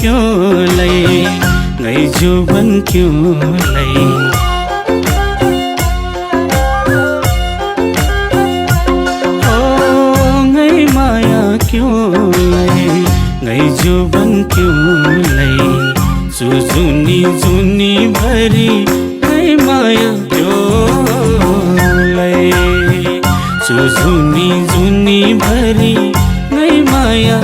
क्योंलाई ngây जो बन क्योंलाई ओ ngây माया क्योंलाई ngây जो बन क्योंलाई जुनी जुनी भरी ngây माया क्योंलाई जुनी जुनी भरी ngây माया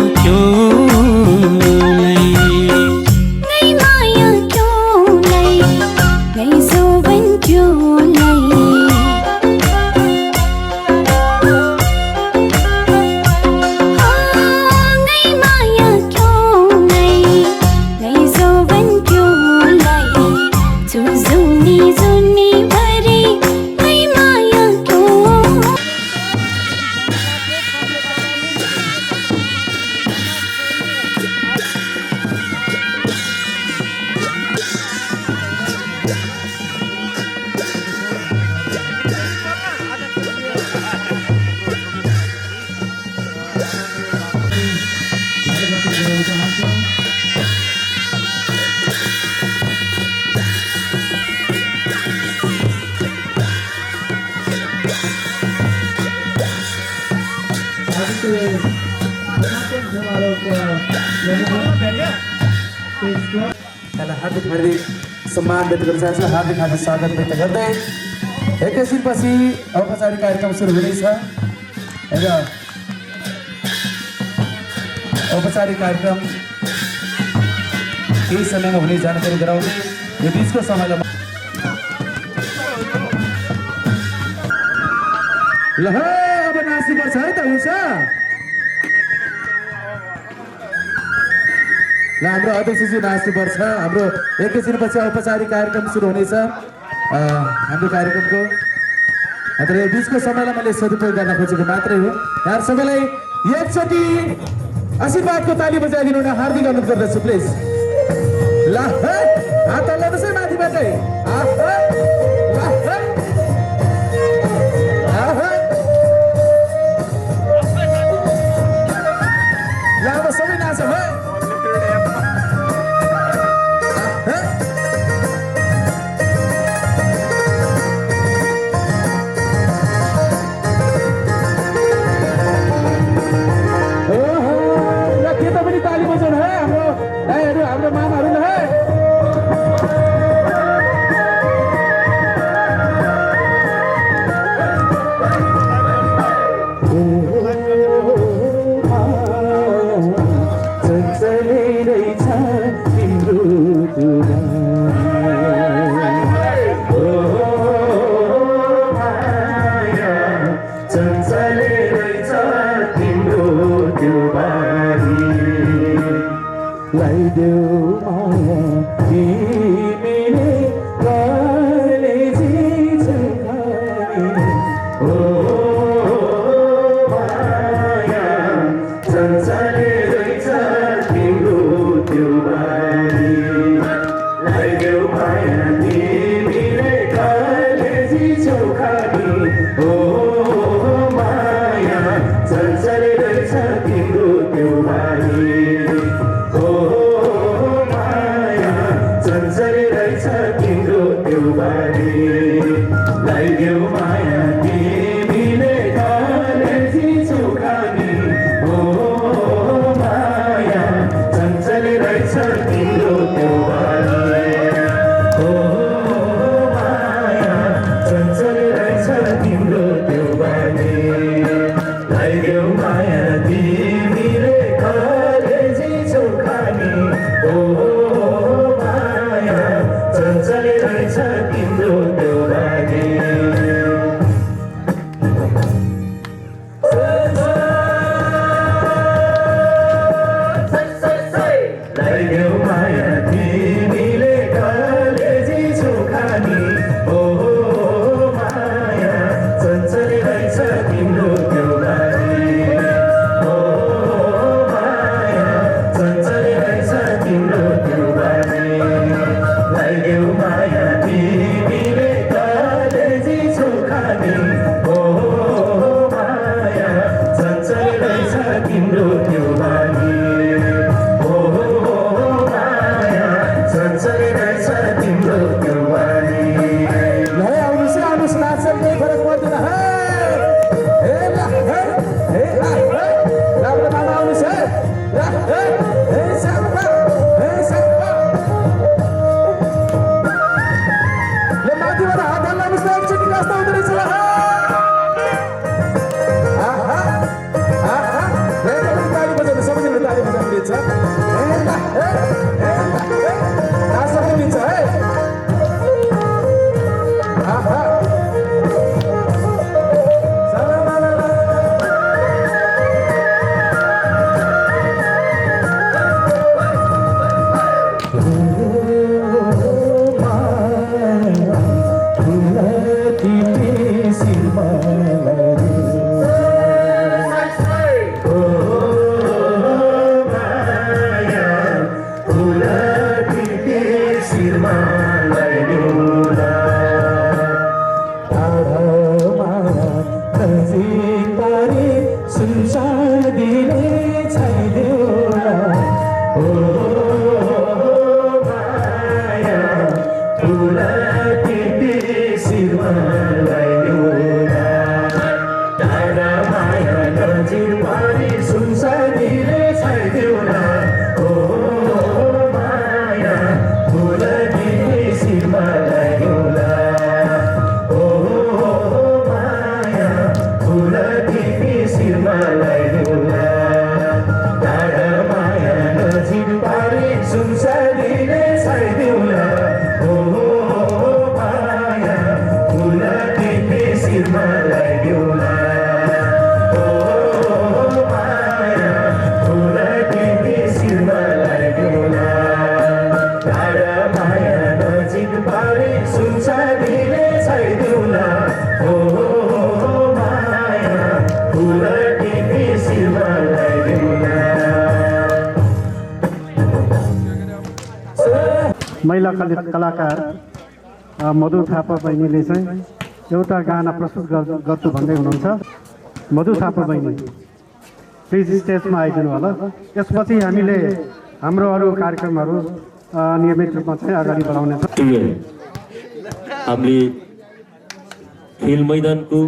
हार्दिक हार्दिक सम्मान व्यक्त गर्न चाहन्छु हार्दिक हार्दिक स्वागत व्यक्त गर्दै एकैछिनपछि औपचारिक कार्यक्रम सुरु हुनेछ र औपचारिक कार्यक्रम केही समयमा हुने जानकारी गराउने यो बिचको समयलाई ल अब नाच्नुपर्छ है त हुन्छ ल हाम्रो अध्यक्षजी नाच्नुपर्छ हाम्रो एकैछिनपछि औपचारिक कार्यक्रम सुरु हुनेछ हाम्रो कार्यक्रमको तर यो बिचको समयलाई मैले सदुपयोग गर्न खोजेको मात्रै हो यहाँ सबैलाई एकचोटि आशीर्वादको ताली बजाइदिनु न हार्दिक अनुरोध गर्दछु प्लिज ल हात हल्लाउनुहोस् है माथिबाटै ल अब सबै नाचौँ है महिला कलाकार मधु थापा बहिनीले चाहिँ एउटा गाना प्रस्तुत गर्छु भन्दै हुनुहुन्छ। मधु थापा बहिनी प्लिज स्टेजमा आइदिनु होला। त्यसपछि हामीले हाम्रो अरू कार्यक्रमहरू नियमित रूपमा चाहिँ अगाडि बढाउनेछौँ। हामीले खेल मैदानको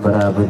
बराबर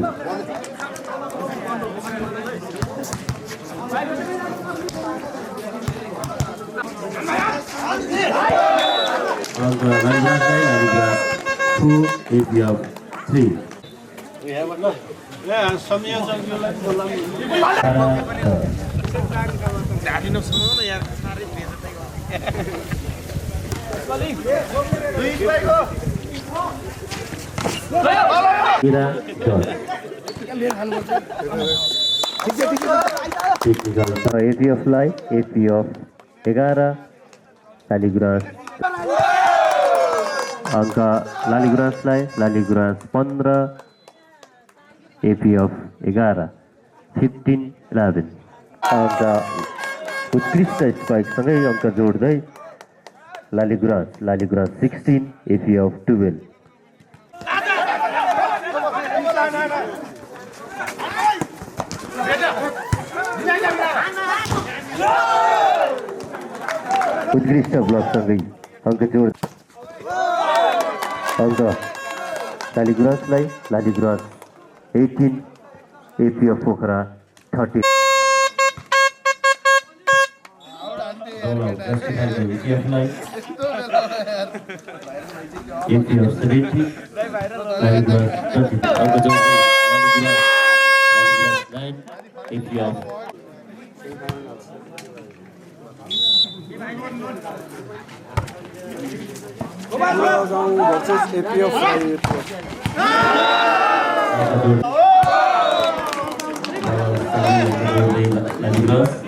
एपीएफलाई एपीएफ 11 लालीगुराँस अङ्क लालीगुराँसलाई लालीगुराँस 15 एपीएफ 11 15-11 अङ्क उत्कृष्ट स्पाइकसँगै अङ्क जोड्दै लालीगुराँस 16 एपीएफ 12 उत्कृष्ट ब्लकसँगै अङ्क जोड अङ्क लालीगुराँसलाई लालीगुराँस 18 एपीएफ पोखरा 30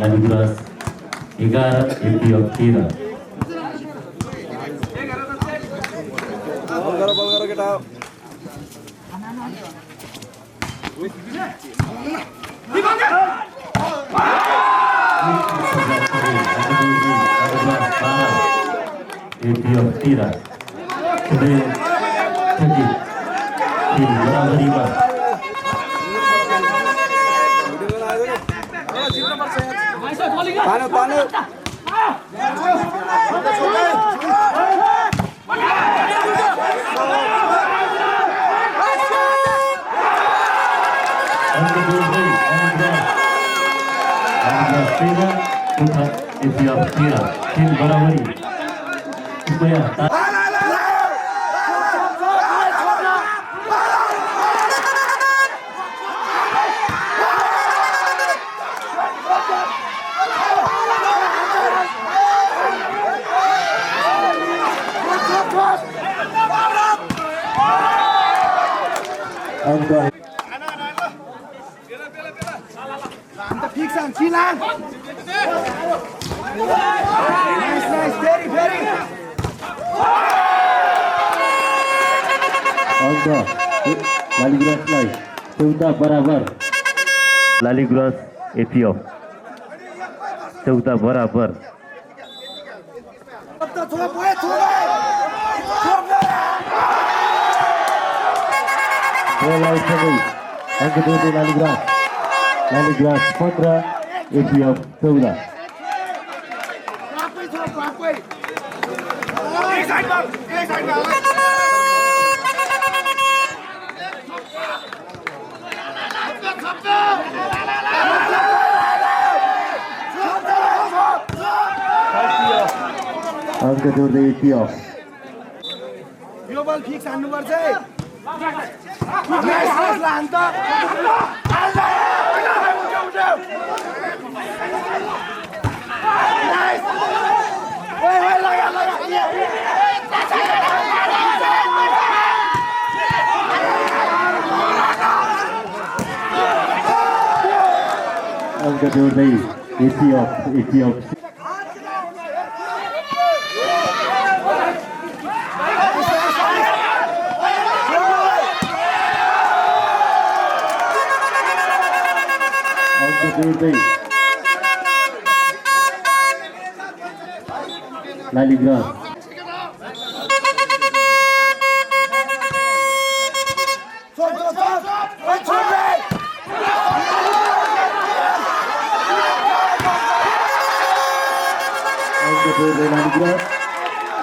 लालीगुराँस 11 एपीएफ 13 बराबरी लालीगुराँसलाई 14 बराबर लालीगुराँस एपीएफ 14 बराबर अङ्क जोड्दै लालीगुराँस 15 एपीएफ 14 अङ्क जोड्दै एपीएफ यो बल फिक्स हान्नुपर्छ है अङ्क जोड्दै एपीएफ जोड्दै लालीग्रास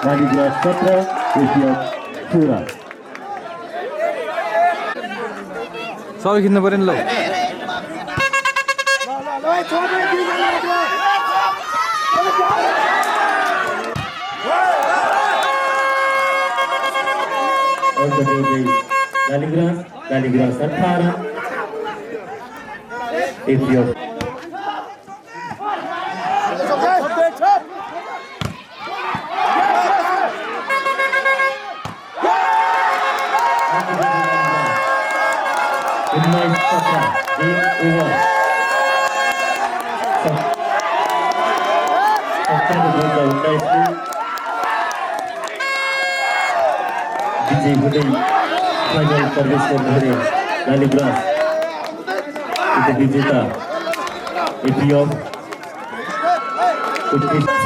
लालीग्रास 17 एशियप 16 सबै खिच्नु पर्यो नि ल लालीग्रास 18 एशियप विजय हुँदै फाइनल प्रवेश गर्नुहुने लालीग्रास विजेता एपिएफ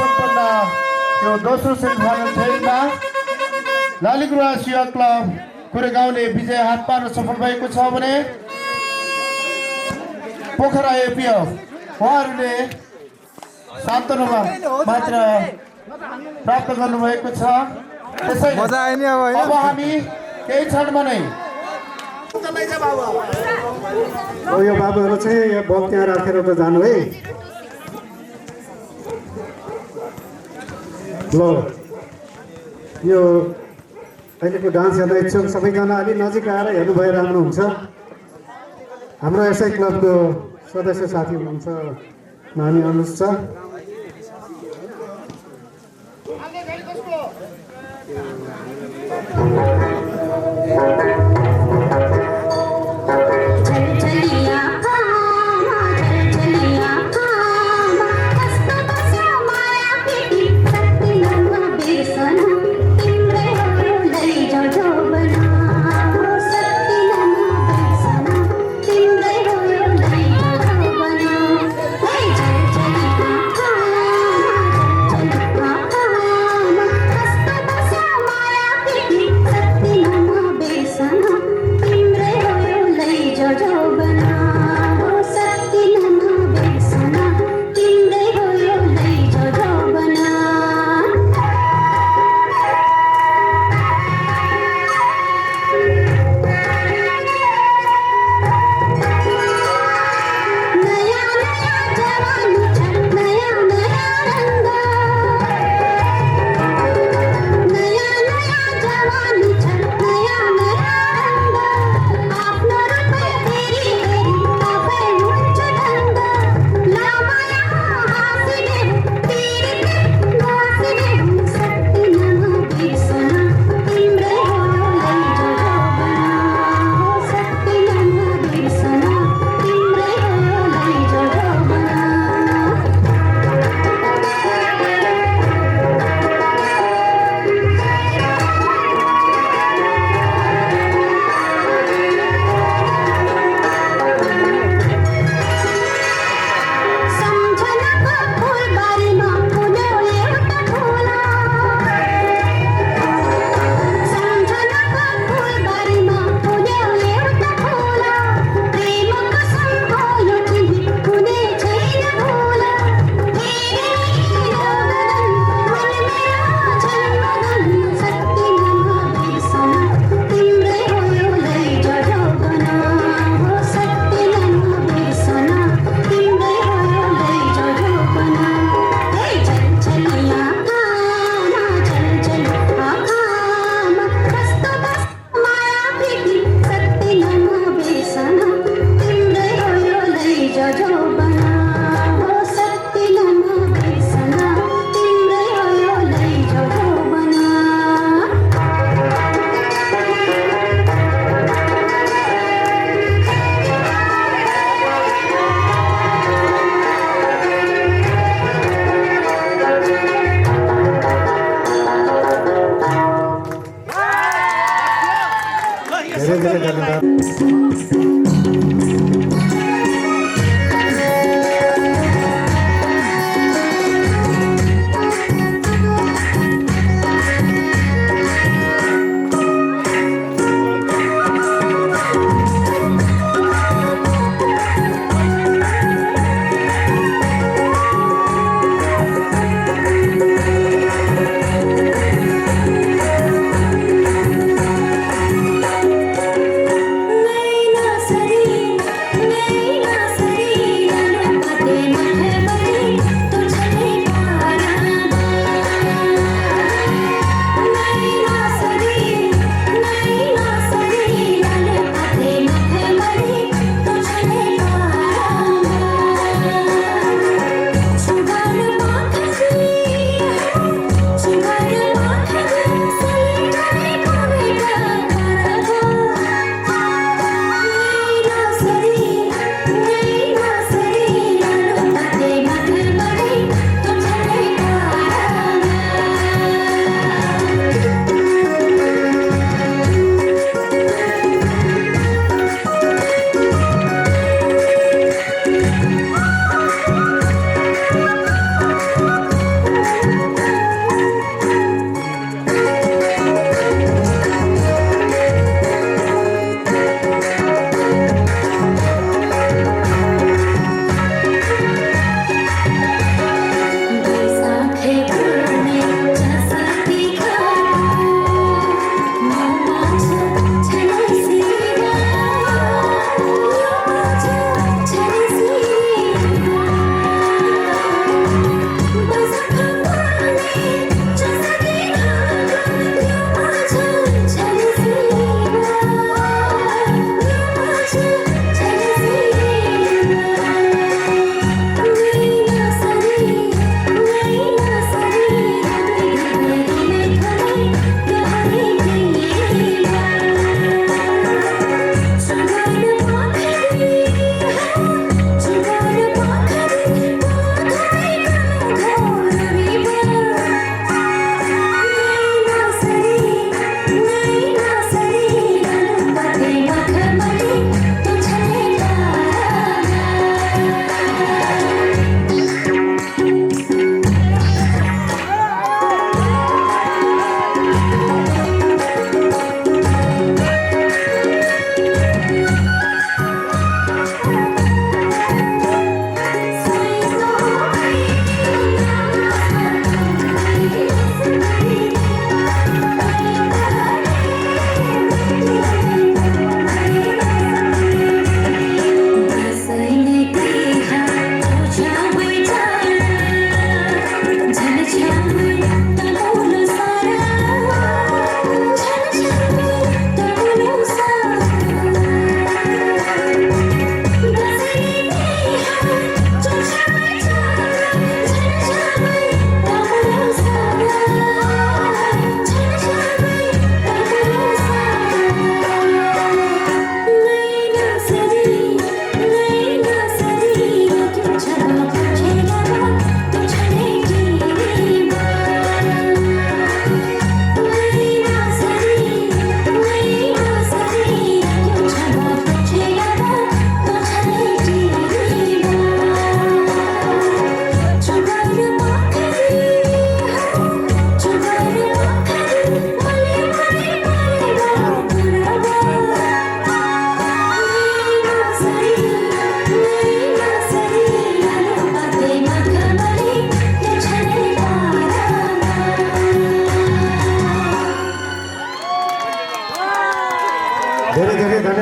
सम्पन्न यो दोस्रो सेमिफाइनल खेलमा लालीग्रास युवा क्लब कोरेगाउँले विजय हात पार्न सफल भएको छ भने पोखरा एपिएफ उहाँहरूले सान्तवनामा मात्र प्राप्त गर्नुभएको छ। त्यसैले मजा आयो नि अब हैन अब हामी केही क्षणमा नै यो बाबुहरू चाहिँ यो बल त्यहाँ राखेर त जानु है। ल यो अहिलेको डान्स हेर्न इच्छुक सबैजना अलि नजिक आएर हेर्नुभयो राम्रो हुन्छ। हाम्रो यसै क्लबको सदस्य साथी हुनुहुन्छ नानी अनुज छ।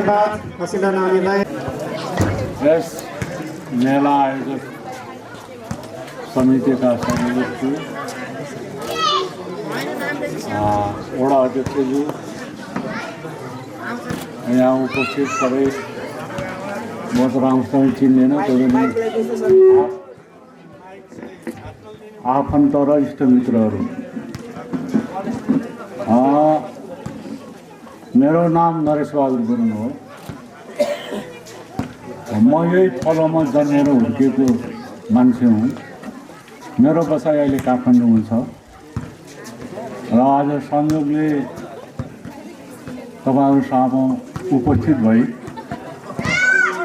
धन्यवाद मसिना नानीलाई। यस मेला आयोजक समितिका संयोजक छु, वडा अध्यक्षज्यू, यहाँ उपस्थित सबै म त राम्रोसँग चिन्दैन तर आफन्त र इष्टमित्रहरू, मेरो नाम नरेश बहादुर गुरुङ हो। म यही तलमा जन्मेर हुर्किएको मान्छे हुँ। मेरो बसाइ अहिले काठमाडौँमा छ र आज संयोगले तपाईँहरू सामु उपस्थित भई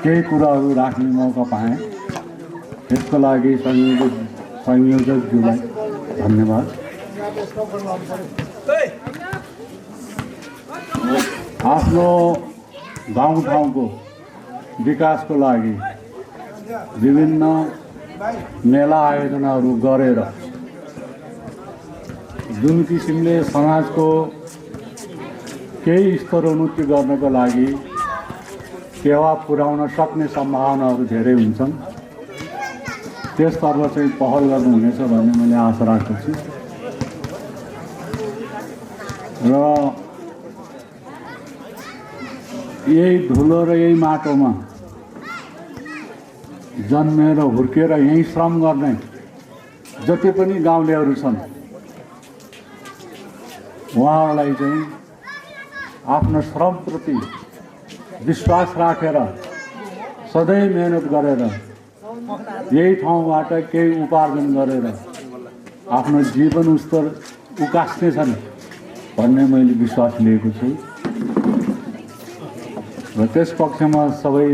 केही कुराहरू राख्ने मौका पाएँ। यसको लागि संयोजकज्यूलाई धन्यवाद। आफ्नो गाउँठाउँको विकासको लागि विभिन्न मेला आयोजनाहरू गरेर जुन किसिमले समाजको केही स्तरोन्नति गर्नको लागि टेवा पुर्याउन सक्ने सम्भावनाहरू धेरै हुन्छन्। त्यसतर्फ चाहिँ पहल गर्नुहुनेछ भन्ने मैले आशा राख्दछु र यही धुलो र यही माटोमा जन्मेर हुर्केर यही श्रम गर्ने जति पनि गाउँलेहरू छन् उहाँहरूलाई चाहिँ आफ्नो श्रमप्रति विश्वास राखेर सधैँ मेहनत गरेर यही ठाउँबाट केही उपार्जन गरेर आफ्नो जीवन स्तर उकास्नेछन् भन्ने मैले विश्वास लिएको छु र त्यस पक्षमा सबै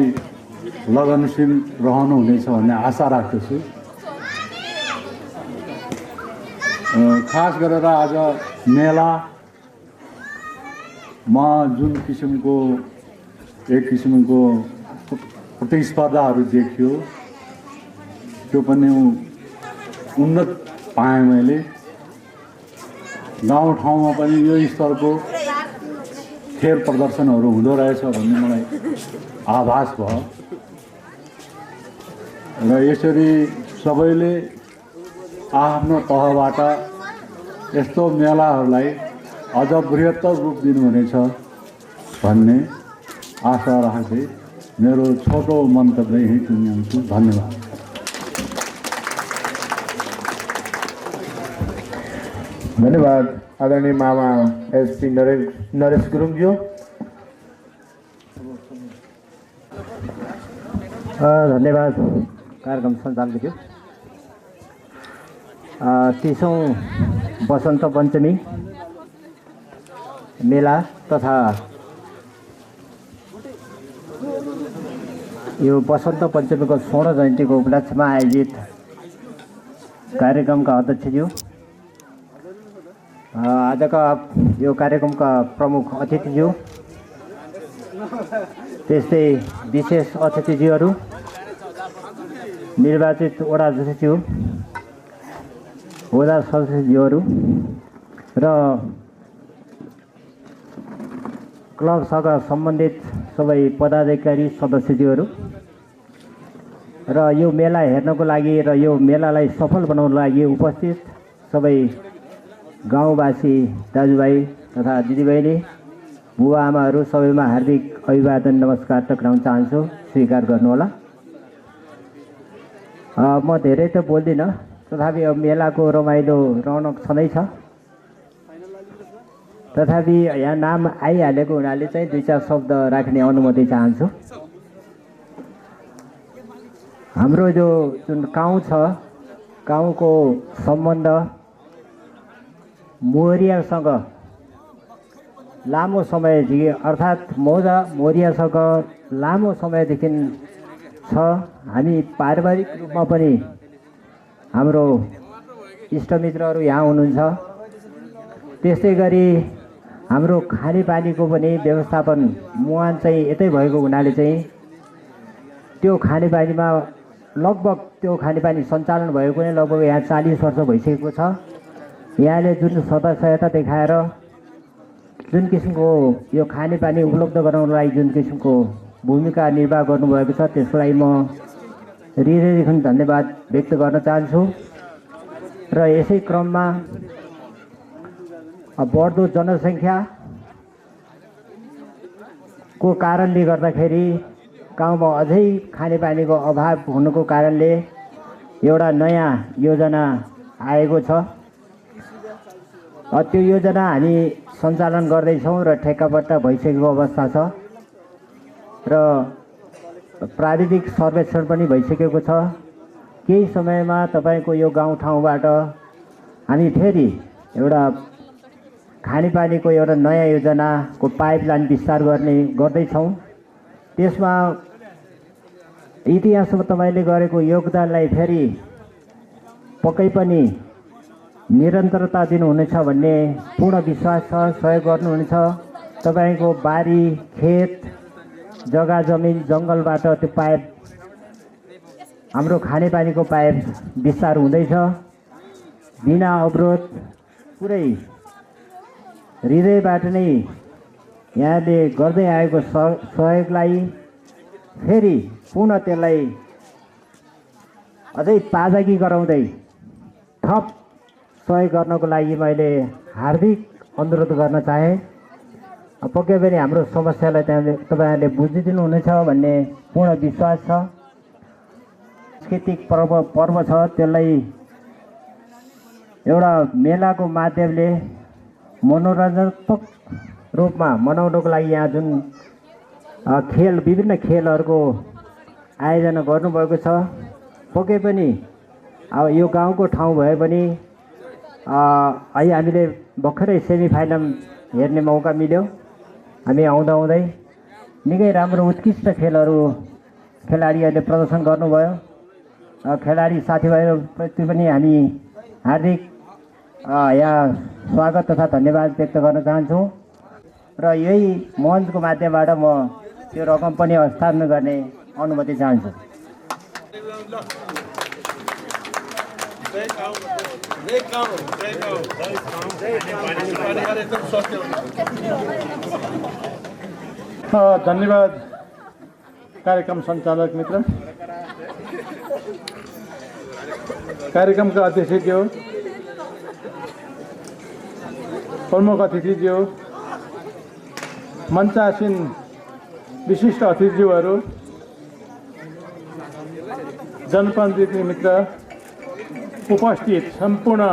लगनशील रहनुहुनेछ भन्ने आशा राख्दछु। खास गरेर आज मेलामा जुन किसिमको एक किसिमको प्रतिस्पर्धाहरू देखियो त्यो पनि उन्नत पाएँ मैले। गाउँठाउँमा पनि यो स्तरको खेल प्रदर्शनहरू हुँदो रहेछ भन्ने मलाई आभास भयो र यसरी सबैले आफ्नो तहबाट यस्तो मेलाहरूलाई अझ बृहत्तर रूप दिनुहुनेछ भन्ने आशा राख्दै मेरो छोटो मन्तव्य यही टुङ्ग्याउँछु। धन्यवाद। धन्यवाद आदरणीय मामा एसपी नरेश गुरुङज्यू। धन्यवाद कार्यक्रम सञ्चालकज्यू। 30औं वसन्त पञ्चमी मेला तथा यो वसन्त पञ्चमीको स्वर्ण जयन्तीको उपलक्ष्यमा आयोजित कार्यक्रमका अध्यक्षज्यू, आजका यो कार्यक्रमका प्रमुख अतिथिज्यू, त्यस्तै विशेष अतिथिज्यूहरू, निर्वाचित वडा अध्यक्षज्यू, वडा सदस्यज्यूहरू र क्लबसँग सम्बन्धित सबै पदाधिकारी सदस्यज्यूहरू र यो मेला हेर्नको लागि र यो मेलालाई सफल बनाउनको लागि उपस्थित सबै गाउँवासी दाजुभाइ तथा दिदीबहिनी, बुवा आमाहरू सबैमा हार्दिक अभिवादन नमस्कार टक्राउन चाहन्छु। स्वीकार गर्नुहोला। म धेरै त बोल्दिनँ, तथापि अब मेलाको रमाइलो रौनक छँदैछ। तथापि यहाँ नाम आइहालेको हुनाले चाहिँ 2-4 शब्द राख्ने अनुमति चाहन्छु। हाम्रो जो जुन गाउँ छ, गाउँको सम्बन्ध मोरियासँग लामो समयदेखि, अर्थात् मोरियासँग लामो समयदेखि छ। हामी पारिवारिक रूपमा पनि हाम्रो इष्टमित्रहरू यहाँ हुनुहुन्छ। त्यस्तै गरी हाम्रो खानेपानीको पनि व्यवस्थापन मुहान चाहिँ यतै भएको हुनाले चाहिँ त्यो खानेपानीमा लगभग त्यो खानेपानी सञ्चालन भएको नै लगभग यहाँ 40 वर्ष भइसकेको छ। यहाँले जुन सदस्यता देखाएर जुन किसिमको यो खानेपानी उपलब्ध गराउनको लागि जुन किसिमको भूमिका निर्वाह गर्नुभएको छ त्यसको लागि म हृदयदेखि धन्यवाद व्यक्त गर्न चाहन्छु। र यसै क्रममा बढ्दो जनसङ्ख्याको कारणले गर्दाखेरि गाउँमा अझै खानेपानीको अभाव हुनुको कारणले एउटा नयाँ योजना आएको छ। त्यो योजना हामी सञ्चालन गर्दैछौँ र ठेक्कापट्टा भइसकेको अवस्था छ र प्राविधिक सर्वेक्षण पनि भइसकेको छ। केही समयमा तपाईँको यो गाउँठाउँबाट हामी फेरि एउटा खानेपानीको एउटा नयाँ योजनाको पाइपलाइन विस्तार गर्दैछौँ। त्यसमा इतिहासमा तपाईँले गरेको योगदानलाई फेरि पक्कै पनि निरन्तरता दिनुहुनेछ भन्ने पूर्ण विश्वास छ। सहयोग गर्नुहुनेछ। तपाईँको बारी खेत जग्गा जमिन जङ्गलबाट त्यो पाइप हाम्रो खानेपानीको पाइप विस्तार हुँदैछ बिना अवरोध। पुरै हृदयबाट नै यहाँले गर्दै आएको सहयोगलाई फेरि पुनः त्यसलाई अझै ताजगी गराउँदै थप सहयोग गर्नको लागि मैले हार्दिक अनुरोध गर्न चाहेँ। पक्कै पनि हाम्रो समस्यालाई तपाईँहरूले बुझिदिनुहुनेछ भन्ने पूर्ण विश्वास छ। सांस्कृतिक पर्व छ, त्यसलाई एउटा मेलाको माध्यमले मनोरञ्जनात्मक रूपमा मनाउनको लागि यहाँ जुन विभिन्न खेलहरूको आयोजना गर्नुभएको छ। पक्कै पनि अब यो गाउँको ठाउँ भए पनि अहिले हामीले भर्खरै सेमिफाइनल हेर्ने मौका मिल्यो। हामी आउँदै निकै राम्रो उत्कृष्ट खेलाडीहरूले प्रदर्शन गर्नुभयो। खेलाडी साथीभाइहरूप्रति पनि हामी हार्दिक यहाँ स्वागत तथा धन्यवाद व्यक्त गर्न चाहन्छौँ र यही मञ्चको माध्यमबाट म त्यो रकम पनि हस्तान्तरण गर्ने अनुमति चाहन्छु। धन्यवाद कार्यक्रम सञ्चालक मित्र। कार्यक्रमका अध्यक्षज्यू, प्रमुख अतिथिज्यू, मञ्चासीन विशिष्ट अतिथिज्यूहरू, जनप्रतिनिधि मित्र, उपस्थित सम्पूर्ण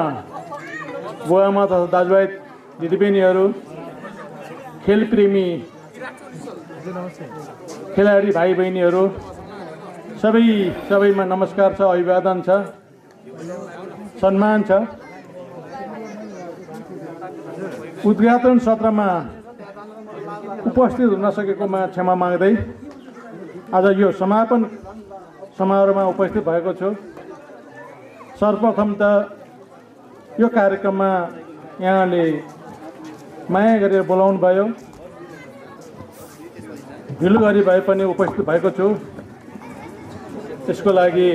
बुवामा तथा दाजुभाइ दिदीबहिनीहरू, खेलप्रेमी खेलाडी भाइ बहिनीहरू, सबैमा नमस्कार छ, अभिवादन छ, सम्मान छ। उद्घाटन सत्रमा उपस्थित हुन सकेकोमा क्षमा माग्दै आज यो समापन समारोहमा उपस्थित भएको छु। सर्वप्रथम त यो कार्यक्रममा यहाँले माया गरेर बोलाउनु भयो, ढिलो गरी भए पनि उपस्थित भएको छु। त्यसको लागि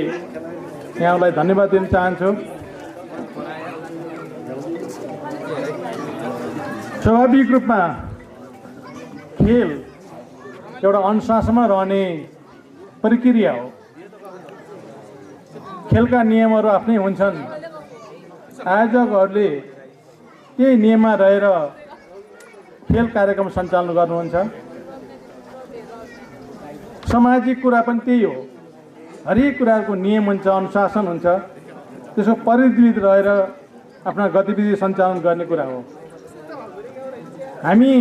यहाँलाई धन्यवाद दिन चाहन्छु। स्वाभाविक रूपमा खेल एउटा अनुशासनमा रहने प्रक्रिया हो। खेलका नियमहरू आफ्नै हुन्छन्। आयोजकहरूले त्यही नियममा रहेर खेल कार्यक्रम सञ्चालन गर्नुहुन्छ। सामाजिक कुरा पनि त्यही हो। हरेक कुराको नियम हुन्छ, अनुशासन हुन्छ, त्यसको परिधिभित्र रहेर आफ्ना गतिविधि सञ्चालन गर्ने कुरा हो। हामी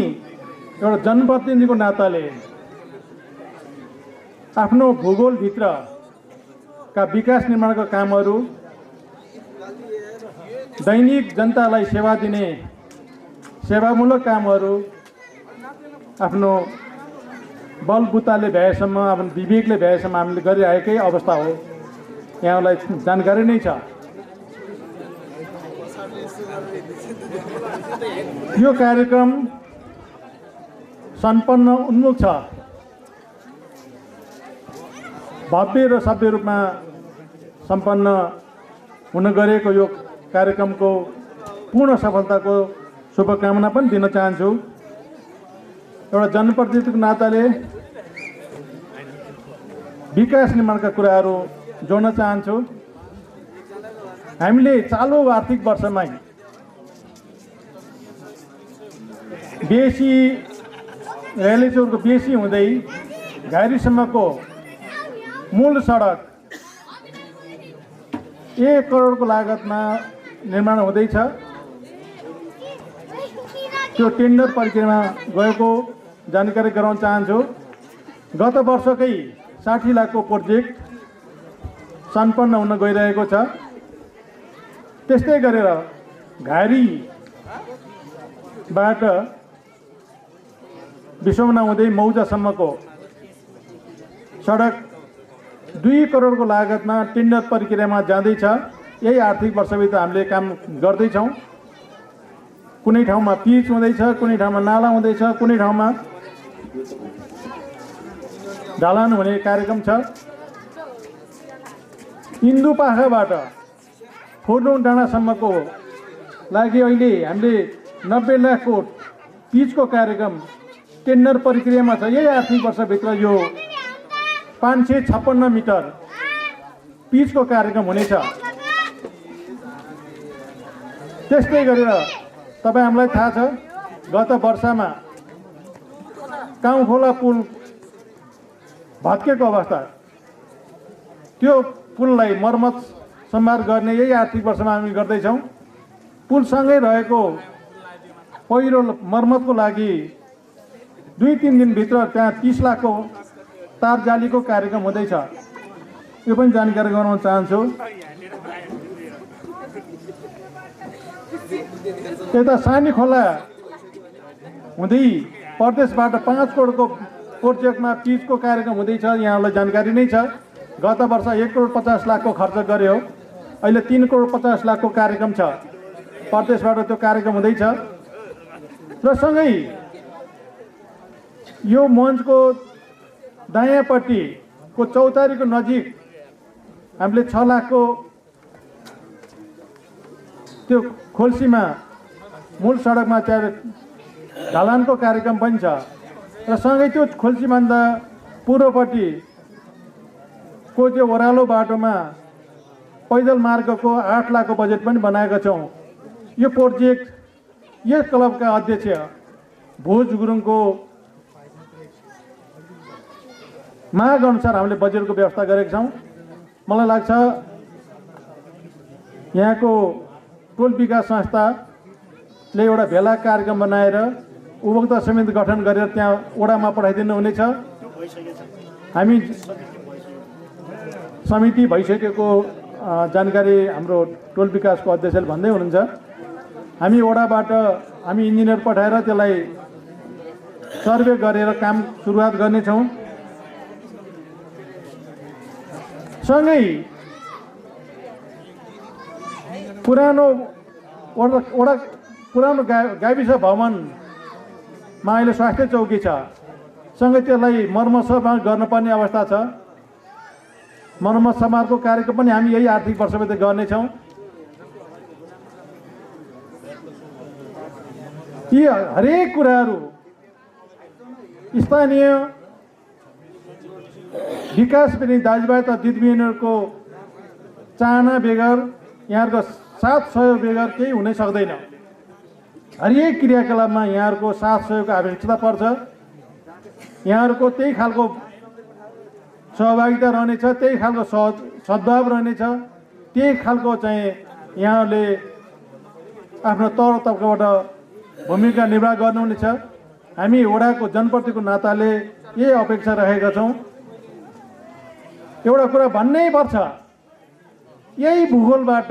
एउटा जनप्रतिनिधिको नाताले आफ्नो भूगोलभित्रका विकास निर्माणका कामहरू, दैनिक जनतालाई सेवा दिने सेवामूलक कामहरू आफ्नो बलबुताले भ्याएसम्म, आफ्नो विवेकले भ्याएसम्म हामीले गरिरहेकै अवस्था हो। यहाँलाई जानकारी नै छ। यो कार्यक्रम सम्पन्न उन्मुख छ। भव्य र सभ्य रूपमा सम्पन्न हुन गएको यो कार्यक्रमको पूर्ण सफलताको शुभकामना पनि दिन चाहन्छु। एउटा जनप्रतिनिधिको नाताले विकास निर्माणका कुराहरू जोड्न चाहन्छु। हामीले चालु आर्थिक वर्षमै बेसी रेलीचौरको बेसी हुँदै घारीसम्मको मूल सडक 1 करोडको लागतमा निर्माण हुँदैछ। त्यो टेन्डर प्रक्रियामा गएको जानकारी गराउन चाहन्छु। गत वर्षकै 60 लाखको प्रोजेक्ट सम्पन्न हुन गइरहेको छ। त्यस्तै गरेर घारीबाट विश्वमना हुँदै मौजासम्मको सडक 2 करोडको लागतमा टेन्डर प्रक्रियामा जाँदैछ। यही आर्थिक वर्षभित्र हामीले काम गर्दैछौँ। कुनै ठाउँमा पिच हुँदैछ, कुनै ठाउँमा नाला हुँदैछ, कुनै ठाउँमा ढलान हुने कार्यक्रम छ। इन्दुपाखाबाट फोर्डोङ डाँडासम्मको लागि अहिले हामीले 90 लाखको पिचको कार्यक्रम टेन्डर प्रक्रियामा छ। यही आर्थिक वर्षभित्र यो 556 मिटर पिचको कार्यक्रम हुनेछ। त्यस्तै गरेर तपाईँ हामीलाई थाहा छ गत वर्षमा काउखोला पुल भत्केको अवस्था, त्यो पुललाई मर्मत सम्भार गर्ने यही आर्थिक वर्षमा हामी गर्दैछौँ। पुलसँगै रहेको पहिरो मर्मतको लागि 2-3 दिनभित्र त्यहाँ 30 लाखको तार जालीको कार्यक्रम हुँदैछ। यो पनि जानकारी गराउन चाहन्छु। यता सानी खोला हुँदै प्रदेशबाट 5 करोडको प्रोजेक्टमा पिचको कार्यक्रम हुँदैछ। यहाँलाई जानकारी नै छ गत वर्ष 1 करोड 50 लाखको खर्च गर्यो। अहिले 3 करोड 50 लाखको कार्यक्रम छ। प्रदेशबाट त्यो कार्यक्रम हुँदैछ। र सँगै यो मञ्चको दायाँपट्टिको चौतारीको नजिक हामीले 6 लाखको त्यो खोल्सीमा मूल सडकमा त्यहाँ ढलानको कार्यक्रम पनि छ। र सँगै त्यो खोल्सीभन्दा पूर्वपट्टिको त्यो ओह्रालो बाटोमा पैदल मार्गको 8 लाखको बजेट पनि बनाएका छौँ। यो प्रोजेक्ट यस क्लबका अध्यक्ष भोज गुरुङको माग अनुसार हामीले बजेटको व्यवस्था गरेका छौँ। मलाई लाग्छ यहाँको टोल विकास संस्थाले एउटा भेला कार्यक्रम बनाएर उपभोक्ता समिति गठन गरेर त्यहाँ वडामा पठाइदिनु हुनेछ। हामी समिति भइसकेको जानकारी हाम्रो टोल विकासको अध्यक्षले भन्दै हुनुहुन्छ। हामी वडाबाट हामी इन्जिनियर पठाएर त्यसलाई सर्वे गरेर काम सुरुवात गर्नेछौँ। सँगै पुरानो गाविस भवनमा अहिले स्वास्थ्य चौकी छ। सँगै त्यसलाई मर्मत समार गर्नुपर्ने अवस्था छ। मर्मत समारको कार्यक्रम पनि हामी यही आर्थिक वर्षभित्र गर्नेछौँ। यी हरेक कुराहरू स्थानीय विकास पनि दाजुभाइ तथा दिदीबहिनीहरूको चाहना बेगर, यहाँहरूको साथ सहयोग बेगर केही हुनै सक्दैन। हरेक क्रियाकलापमा यहाँहरूको साथ सहयोगको आवश्यकता पर्छ। यहाँहरूको त्यही खालको सहभागिता रहनेछ, त्यही खालको सद्भाव रहनेछ, त्यही खालको चाहिँ यहाँहरूले आफ्नो तौर तब्काबाट भूमिका निर्वाह गर्नुहुनेछ। हामी वडाको जनप्रतिको नाताले यही अपेक्षा राखेका छौँ। एउटा कुरा भन्नै पर्छ, यही भूगोलबाट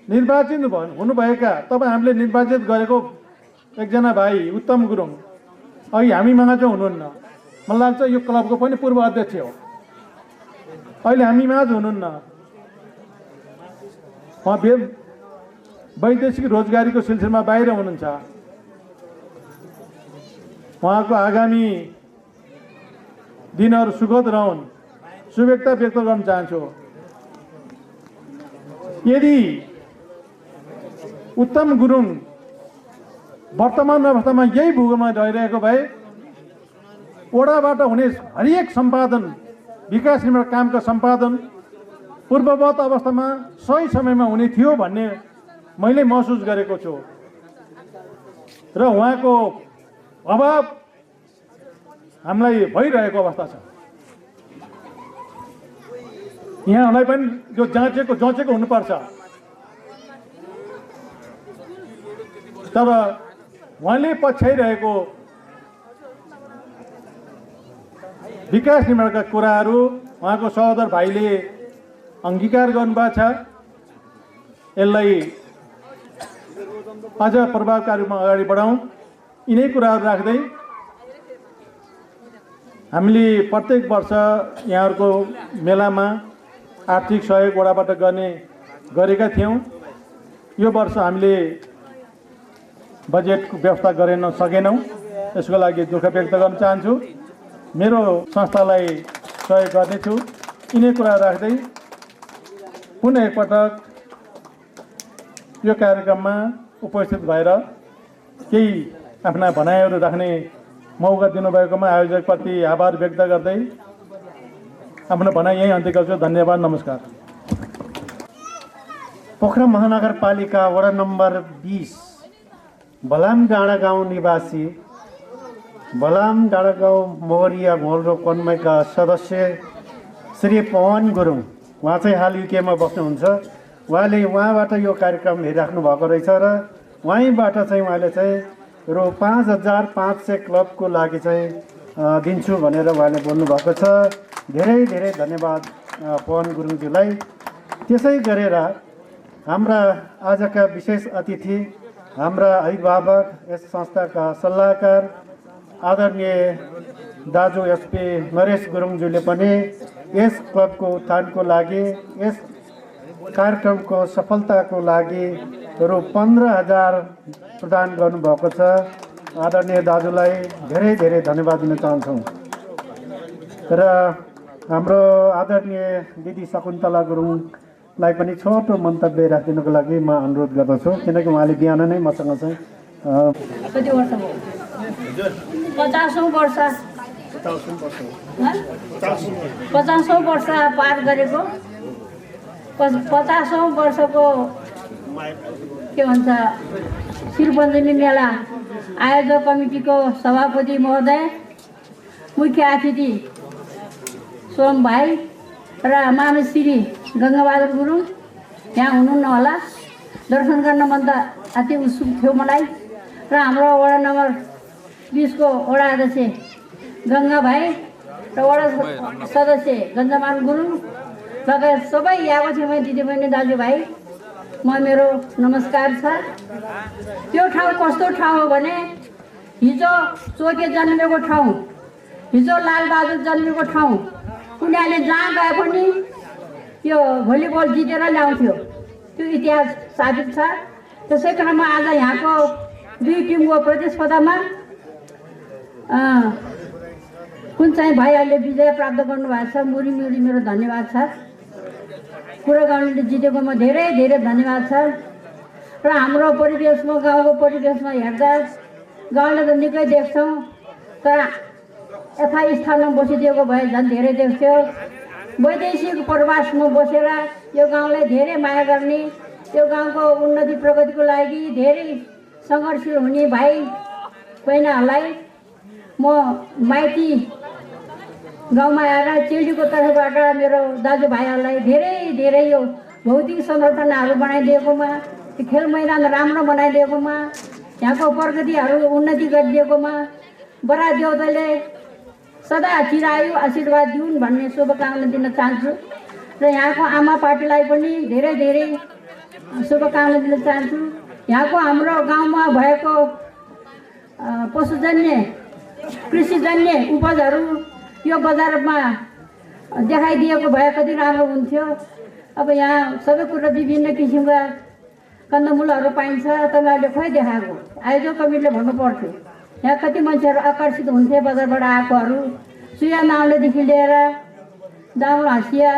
निर्वाचित हुनुभएका तपाईँ हामीले निर्वाचित गरेको एकजना भाइ उत्तम गुरुङ अघि हामी माझ हुनुहुन्न। मलाई लाग्छ यो क्लबको पनि पूर्व अध्यक्ष हो। अहिले हामी माझ हुनुहुन्न। उहाँ वैदेशिक रोजगारीको सिलसिलामा बाहिर हुनुहुन्छ। उहाँको आगामी दिनहरू सुखद रहन्, शुभेच्छा व्यक्त गर्न चाहन्छु। यदि उत्तम गुरुङ वर्तमान अवस्थामा यही भूगोलमा रहिरहेको भए ओडाबाट हुने हरेक सम्पादन, विकास निर्माण कामका सम्पादन पूर्ववत अवस्थामा सही समयमा हुने थियो भन्ने मैले महसुस गरेको छु र उहाँको अभाव हामीलाई भइरहेको अवस्था छ। यहाँलाई पनि जो जचेको हुनुपर्छ। तर उहाँले पछ्याइरहेको विकास निर्माणका कुराहरू उहाँको सहोदर भाइले अङ्गीकार गर्नुभएको छ। यसलाई अझ प्रभावकारी रूपमा अगाडि बढाउँ। यिनै कुराहरू राख्दै हामीले प्रत्येक वर्ष यहाँहरूको मेलामा आर्थिक सहयोग वडाबाट गरेका थियौँ। यो वर्ष हामीले बजेटको व्यवस्था गर्न सकेनौँ। यसको लागि दुःख व्यक्त गर्न चाहन्छु। मेरो संस्थालाई सहयोग गर्नेछु। यिनै कुरा राख्दै पुनः एकपटक यो कार्यक्रममा उपस्थित भएर केही आफ्ना भनाइहरू राख्ने मौका दिनुभएकोमा आयोजकप्रति आभार व्यक्त गर्दै आफ्नो भनाइ यही अन्त्य गर्छु। धन्यवाद, नमस्कार। पोखरा महानगरपालिका वडा नम्बर 20 बलाम डाँडा गाउँ निवासी बलाम डाँडा गाउँ मोहरिया घोलरो कन्मयका सदस्य श्री पवन गुरुङ, उहाँ चाहिँ हाल युकेमा बस्नुहुन्छ। उहाँबाट यो कार्यक्रम हेरिराख्नु भएको रहेछ र उहाँबाट चाहिँ उहाँले चाहिँ रु 5500 क्लबको लागि चाहिँ दिन्छु भनेर उहाँले बोल्नुभएको छ। धेरै धेरै धन्यवाद पवन गुरुङज्यूलाई। त्यसै गरेर हाम्रा आजका विशेष अतिथि, हाम्रा अभिभावक, यस संस्थाका सल्लाहकार आदरणीय दाजु एसपी नरेश गुरुङज्यूले पनि यस क्लबको उत्थानको लागि, यस कार्यक्रमको सफलताको लागि रु 15,000 प्रदान गर्नुभएको छ। आदरणीय दाजुलाई धेरै धेरै धन्यवाद दिन चाहन्छौँ। र हाम्रो आदरणीय दिदी शकुन्तला गुरुङलाई पनि छोटो मन्तव्य राखिदिनुको लागि म अनुरोध गर्दछु, किनकि उहाँले बिहान नै मसँग चाहिँ कति वर्ष भयो? 50औं वर्ष 50औं वर्ष पार गरेको 50औं वर्षको के भन्छ शिरबन्जनी मेला आयोजक कमिटीको सभापति महोदय, मुख्य अतिथि सोम भाइ र मामेश्री गङ्गाबहादुर गुरुङ यहाँ हुनुहुन्न होला। दर्शन गर्न मन त अति उत्सुक थियो मलाई। र हाम्रो वडा नम्बर 20 को वडा अध्यक्ष गङ्गा भाइ र वडा सदस्य गन्जमान गुरुङ लगायत सबै यहाँको छेउमा दिदीबहिनी दाजुभाइ, मेरो नमस्कार छ। त्यो ठाउँ कस्तो ठाउँ हो भने हिजो चोके जन्मेको ठाउँ, हिजो लालबहादुर जन्मेको ठाउँ। उनीहरूले जहाँ गए पनि यो भलिबल जितेर ल्याउँथ्यो, त्यो इतिहास साबित छ। त्यसै क्रममा आज यहाँको 2 टिमको प्रतिस्पर्धामा कुन चाहिँ भाइहरूले विजय प्राप्त गर्नुभएको छ। मुरी मेरो धन्यवाद छ। कुरा गाउँले जितेकोमा धेरै धेरै धन्यवाद छ। र हाम्रो परिवेशमा, गाउँको परिवेशमा हेर्दा गाउँले त निकै देख्छौँ, तर यथास्थानमा बसिदिएको भए झन् धेरै देख्थ्यो। वैदेशिक प्रवासमा बसेर यो गाउँलाई धेरै माया गर्ने, यो गाउँको उन्नति प्रगतिको लागि धेरै सङ्घर्षशील हुने भाइ बहिनीहरूलाई म माइती गाउँमा आएर चेलीको तर्फबाट मेरो दाजुभाइहरूलाई धेरै धेरै यो भौतिक संरचनाहरू बनाइदिएकोमा, खेल मैदान राम्रो बनाइदिएकोमा, यहाँको प्रगतिहरू उन्नति गरिदिएकोमा बडा देउताले सदा चिरायु आशीर्वाद दिउन् भन्ने शुभकामना दिन चाहन्छु। र यहाँको आमा पार्टीलाई पनि धेरै धेरै शुभकामना दिन चाहन्छु। यहाँको हाम्रो गाउँमा भएको पशुजन्य कृषिजन्य उपजहरू यो बजारमा देखाइदिएको भए कति राम्रो हुन्थ्यो। अब यहाँ सबै कुरा विभिन्न किसिमका कन्दमूलहरू पाइन्छ, तपाईँहरूले खोइ देखाएको? आयोजक कमिटीले भन्नु पर्थ्यो। यहाँ कति मान्छेहरू आकर्षित हुन्थे बजारबाट आएकोहरू। सुया नाउलेदेखि लिएर दाउल हाँसिया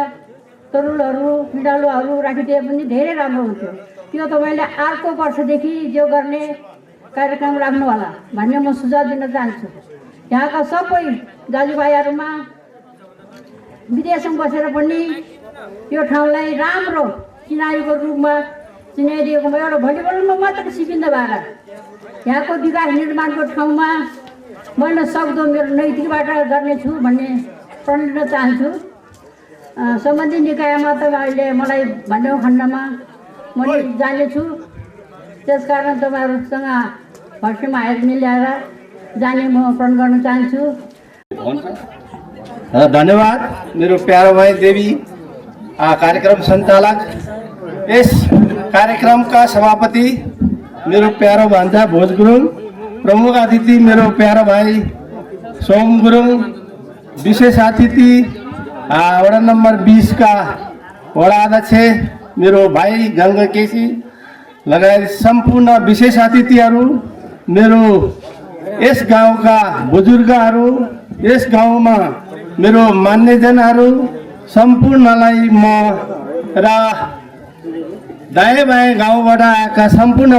तरुलहरू पिँडालुहरू राखिदिए पनि धेरै राम्रो हुन्थ्यो। त्यो तपाईँले अर्को वर्षदेखि जो गर्ने कार्यक्रम राख्नुहोला भन्ने म सुझाव दिन चाहन्छु। यहाँका सबै दाजुभाइहरूमा विदेशमा बसेर पनि यो ठाउँलाई राम्रो चिनारीको रूपमा चिनाइदिएकोमा एउटा भलिबलमा मात्र सिकिँदा भएर यहाँको विकास निर्माणको ठाउँमा मैले सक्दो मेरो नैतिकबाट गर्नेछु भन्ने प्रण लिन चाहन्छु। सम्बन्धित निकायमा तपाईँहरूले मलाई भनेको खण्डमा म जानेछु। त्यसकारण तपाईँहरूसँग भर्खरमा हात मिलाएर जाने म प्रण गर्न चाहन्छु। धन्यवाद मेरो प्यारो भाइ देवी कार्यक्रम सञ्चालक, यस कार्यक्रमका सभापति मेरो प्यारो भान्जा भोज गुरुङ, प्रमुख अतिथि मेरो प्यारो भाइ सोम गुरुङ, विशेष अतिथि वडा नम्बर 20 का वडा अध्यक्ष मेरो भाइ गङ्गा केसी लगायत सम्पूर्ण विशेष अतिथिहरू, मेरो यस गाउँका बुजुर्गहरू, यस गाउँमा मेरो मान्यजनहरू सम्पूर्णलाई म र दायाँ बायाँ गाउँबाट आएका सम्पूर्ण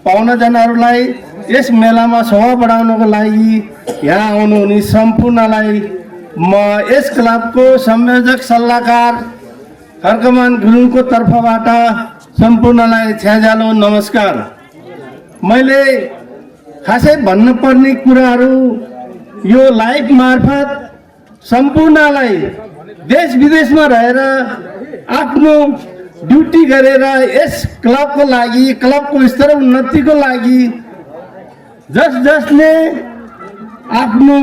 पाहुनाजनहरूलाई यस मेलामा शोभा बढाउनको लागि यहाँ आउनुहुने सम्पूर्णलाई म यस क्लबको संयोजक सल्लाहकार खड्गमान गुरुङको तर्फबाट सम्पूर्णलाई छ्याजालो नमस्कार। मैले खासै भन्नुपर्ने कुराहरू यो लाइभ मार्फत सम्पूर्णलाई देश विदेशमा रहेर आफ्नो ड्युटी गरेर यस क्लबको लागि, क्लबको स्तर उन्नतिको लागि जसले आफ्नो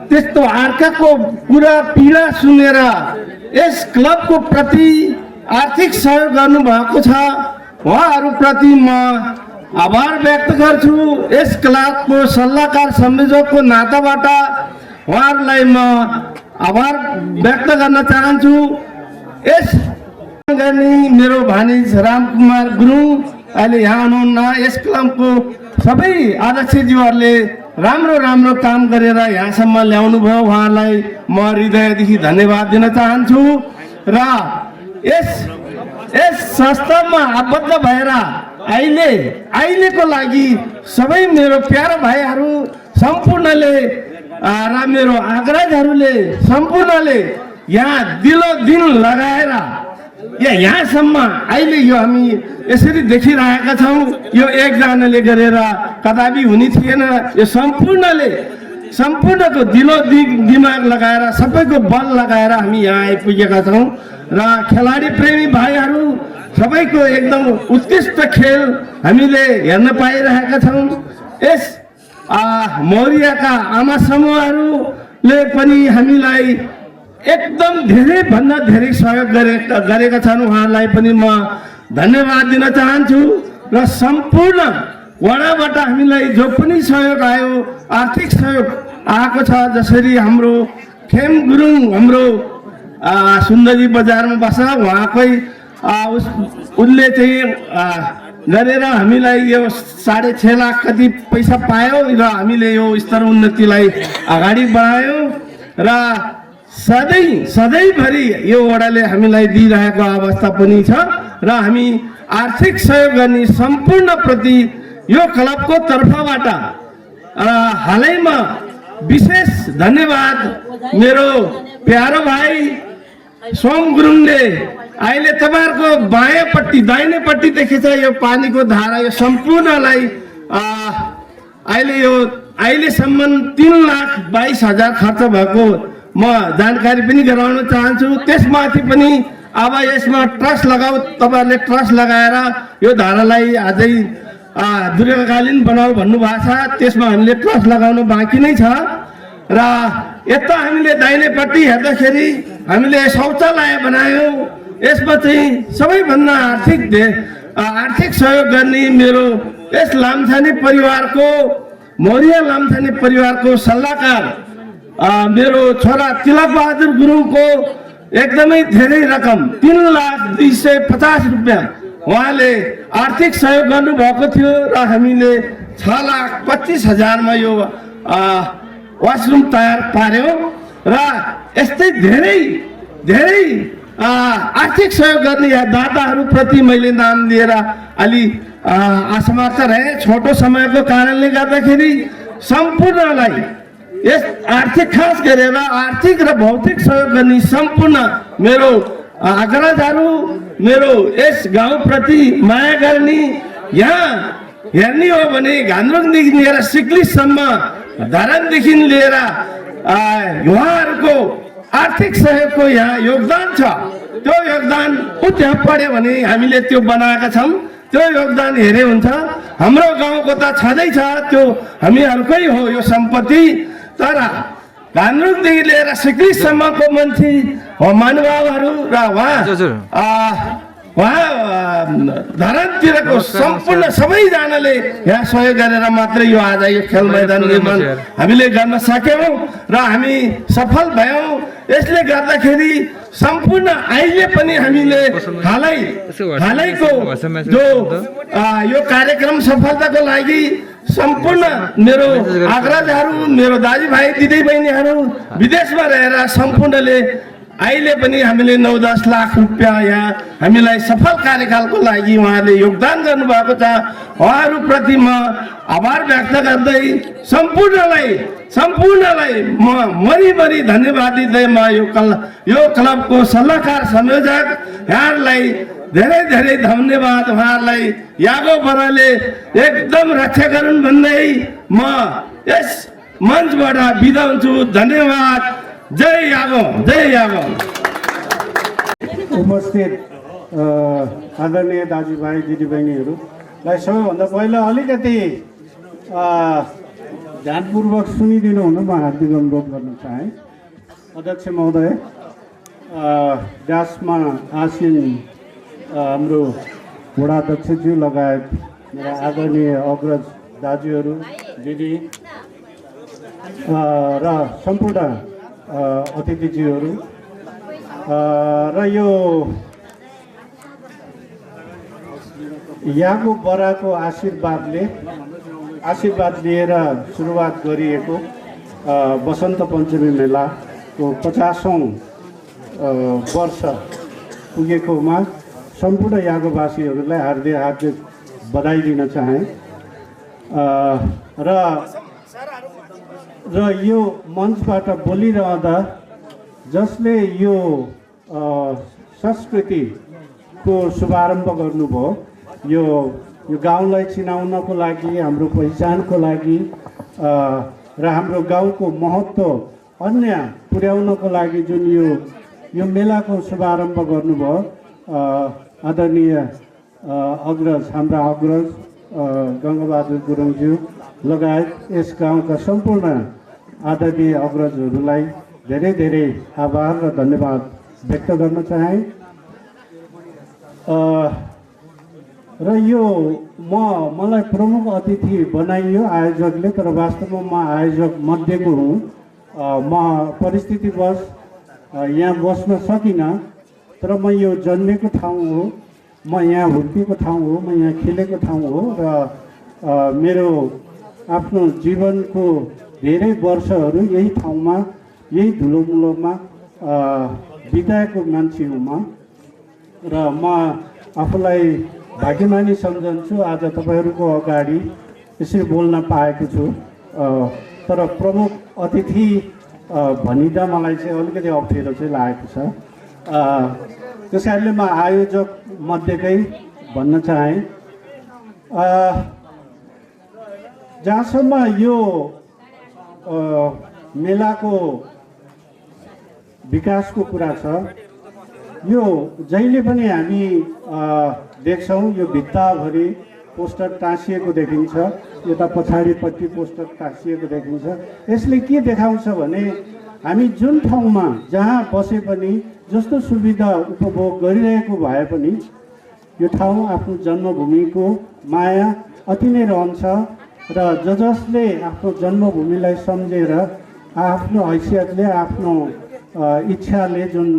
त्यस्तो अर्काको कुरा पीडा सुनेर यस क्लबको प्रति आर्थिक सहयोग गर्नुभएको छ उहाँहरूप्रति म आभार व्यक्त गर्छु। यस क्लबको सल्लाहकार संयोजकको नाताबाट उहाँहरूलाई म आभार व्यक्त गर्न चाहन्छु। यस गर्ने मेरो भानिज रामकुमार गुरुङ अहिले यहाँ हुनुहुन्न। यस क्लबको सबै अध्यक्षज्यूहरूले राम्रो काम गरेर यहाँसम्म ल्याउनु भयो, उहाँलाई म हृदयदेखि धन्यवाद दिन चाहन्छु। र यस संस्थामा आबद्ध भएर अहिलेको लागि सबै मेरो प्यारो भाइहरू सम्पूर्णले र मेरो अग्रजहरूले सम्पूर्णले यहाँ दिलो दिन लगाएर यहाँसम्म अहिले यो हामी यसरी देखिरहेका छौँ। यो एकजनाले गरेर कदापि हुने थिएन। यो सम्पूर्णको दिलो दिमाग लगाएर सबैको बल लगाएर हामी यहाँ आइपुगेका छौँ। र खेलाडी प्रेमी भाइहरू सबैको एकदम उत्कृष्ट खेल हामीले हेर्न पाइरहेका छौँ। यस मौर्यका आमा समूहहरूले पनि हामीलाई एकदम धेरैभन्दा धेरै सहयोग गरेका छन्। उहाँहरूलाई पनि म धन्यवाद दिन चाहन्छु। र सम्पूर्ण वडाबाट हामीलाई जो पनि सहयोग आयो, आर्थिक सहयोग आएको छ, जसरी हाम्रो खेम गुरुङ हाम्रो सुन्दरी बजारमा बस्छ, उहाँकै उसले चाहिँ गरेर हामीलाई यो 6.5 लाख कति पैसा पायो र हामीले यो स्तर उन्नतिलाई अगाडि बढायौँ। र सधैँभरि यो वडाले हामीलाई दिइरहेको अवस्था पनि छ। र हामी आर्थिक सहयोग गर्ने सम्पूर्ण प्रति यो क्लबको तर्फबाट हालैमा विशेष धन्यवाद मेरो प्यारो भाइ सोम गुरुङले अहिले तपाईँहरूको बायाँपट्टि दाहिनेपट्टिदेखि चाहिँ यो पानीको धारा यो सम्पूर्णलाई अहिलेसम्म 3,22,000 खर्च भएको म जानकारी पनि गराउन चाहन्छु। त्यसमाथि पनि अब यसमा ट्रस्ट लगाऊ, तपाईँहरूले ट्रस्ट लगाएर यो धारालाई अझै दीर्घकालीन बनाऊ भन्नुभएको छ। त्यसमा हामीले ट्रस्ट लगाउनु बाँकी नै छ। र यता हामीले दाहिनेपट्टि हेर्दाखेरि हामीले शौचालय बनायौँ। यसमा चाहिँ सबैभन्दा आर्थिक सहयोग गर्ने मेरो यस लामछाने परिवारको मौर्य लामछाने परिवारको सल्लाहकार मेरो छोरा तिलक बहादुर गुरुङको एकदमै धेरै रकम 3,250,000 रुपियाँ उहाँले आर्थिक सहयोग गर्नुभएको थियो। र हामीले 6,25,000 मा यो वासरुम तयार पार्यौँ। र यस्तै धेरै आर्थिक सहयोग गर्ने दाताहरूप्रति मैले नाम लिएर अलि असमर्थ रहे। छोटो समयको कारणले गर्दाखेरि सम्पूर्णलाई यस आर्थिक खास गरेर आर्थिक र भौतिक सहयोग गर्ने सम्पूर्ण मेरो अग्रजहरू, मेरो यस गाउँप्रति माया गर्ने, यहाँ हेर्ने हो भने घान्द्रुङदेखि लिएर सिक्लिससम्म, धरानदेखि लिएर उहाँहरूको आर्थिक सहयोगको यहाँ योगदान छ। त्यो योगदान त्यहाँ पढ्यो भने हामीले त्यो बनाएका छौँ। त्यो योगदान हेरे हुन्छ। हाम्रो गाउँको त छँदैछ, त्यो हामीहरूकै हो यो सम्पत्ति। तर घान्द्रुङदेखि लिएर सिक्लिससम्मको मान्छे महानुभावहरू र उहाँ धरानतिरको सम्पूर्ण सबैजनाले यहाँ सहयोग गरेर मात्रै यो आज यो खेल मैदान निर्माण हामीले गर्न सक्यौँ र हामी सफल भयौँ। यसले गर्दाखेरि सम्पूर्ण अहिले पनि हामीले हालैको जो यो कार्यक्रम सफलताको लागि सम्पूर्ण मेरो अग्रजहरू, मेरो दाजुभाइ दिदीबहिनीहरू विदेशमा रहेर सम्पूर्णले अहिले पनि हामीले 9-10 लाख रुपियाँ यहाँ हामीलाई सफल कार्यकालको लागि उहाँले योगदान गर्नुभएको छ। उहाँहरूप्रति म आभार व्यक्त गर्दै सम्पूर्णलाई म मरिमरि धन्यवाद दिँदै म यो क्लबको सल्लाहकार संयोजक यहाँहरूलाई धेरै धेरै धन्यवाद। उहाँहरूलाई यागो बराले एकदम रक्षा गरून् भन्दै म यस मञ्चबाट बिदा हुन्छु। धन्यवाद। जय यागो, जय यागो। उपस्थित आदरणीय दाजुभाइ दिदीबहिनीहरूलाई सबैभन्दा पहिला अलिकति ध्यानपूर्वक सुनिदिनु हुन म हार्दिक अनुरोध गर्न चाहेँ। अध्यक्ष महोदय, डासमा आसीन हाम्रो वडा अध्यक्षज्यू लगायत मेरा आदरणीय अग्रज दाजुहरू, दिदी र सम्पूर्ण अतिथिज्यूहरू र यो यागो बराको आशीर्वाद लिएर सुरुवात गरिएको वसन्त पञ्चमी मेलाको 50औं वर्ष पुगेकोमा सम्पूर्ण यागोवासीहरूलाई हार्दिक बधाई दिन चाहे। र यो मञ्चबाट बोलिरहँदा जसले यो संस्कृतिको शुभारम्भ गर्नुभयो, यो गाउँलाई चिनाउनको लागि, हाम्रो पहिचानको लागि र हाम्रो गाउँको महत्त्व अन्य पुर्याउनको लागि जुन यो मेलाको शुभारम्भ गर्नुभयो आदरणीय हाम्रा अग्रज गङ्गाबहादुर गुरुङज्यू लगायत यस गाउँका सम्पूर्ण आदरणीय अग्रजहरूलाई धेरै धेरै आभार र धन्यवाद व्यक्त गर्न चाहे। र यो मलाई प्रमुख अतिथि बनाइयो आयोजकले, तर वास्तवमा म आयोजक मध्येको हुँ। म परिस्थितिवश यहाँ बस्न सकिनँ, तर म यो जन्मेको ठाउँ हो, म यहाँ हुर्केको ठाउँ हो, म यहाँ खेलेको ठाउँ हो र मेरो आफ्नो जीवनको धेरै वर्षहरू यही ठाउँमा, यही धुलोमुलोमा बिताएको मान्छे हुँ म। र म आफूलाई भाग्यमानी सम्झन्छु आज तपाईँहरूको अगाडि यसरी बोल्न पाएको छु। तर प्रमुख अतिथि भनिँदा मलाई चाहिँ अलिकति अप्ठ्यारो चाहिँ लागेको छ। त्यस कारणले म आयोजक मध्येकै भन्न चाहेँ। जहाँसम्म यो मेलाको विकासको कुरा छ, यो जहिले पनि हामी देख्छौँ यो भित्ताभरि पोस्टर टाँसिएको देखिन्छ, यता पछाडिपट्टि पोस्टर टाँसिएको देखिन्छ। यसले के देखाउँछ भने हामी जुन ठाउँमा जहाँ बसे पनि, जस्तो सुविधा उपभोग गरिरहेको भए पनि यो ठाउँ आफ्नो जन्मभूमिको माया अति नै रहन्छ र जसले आफ्नो जन्मभूमिलाई सम्झेर आफ्नो हैसियतले, आफ्नो इच्छाले जुन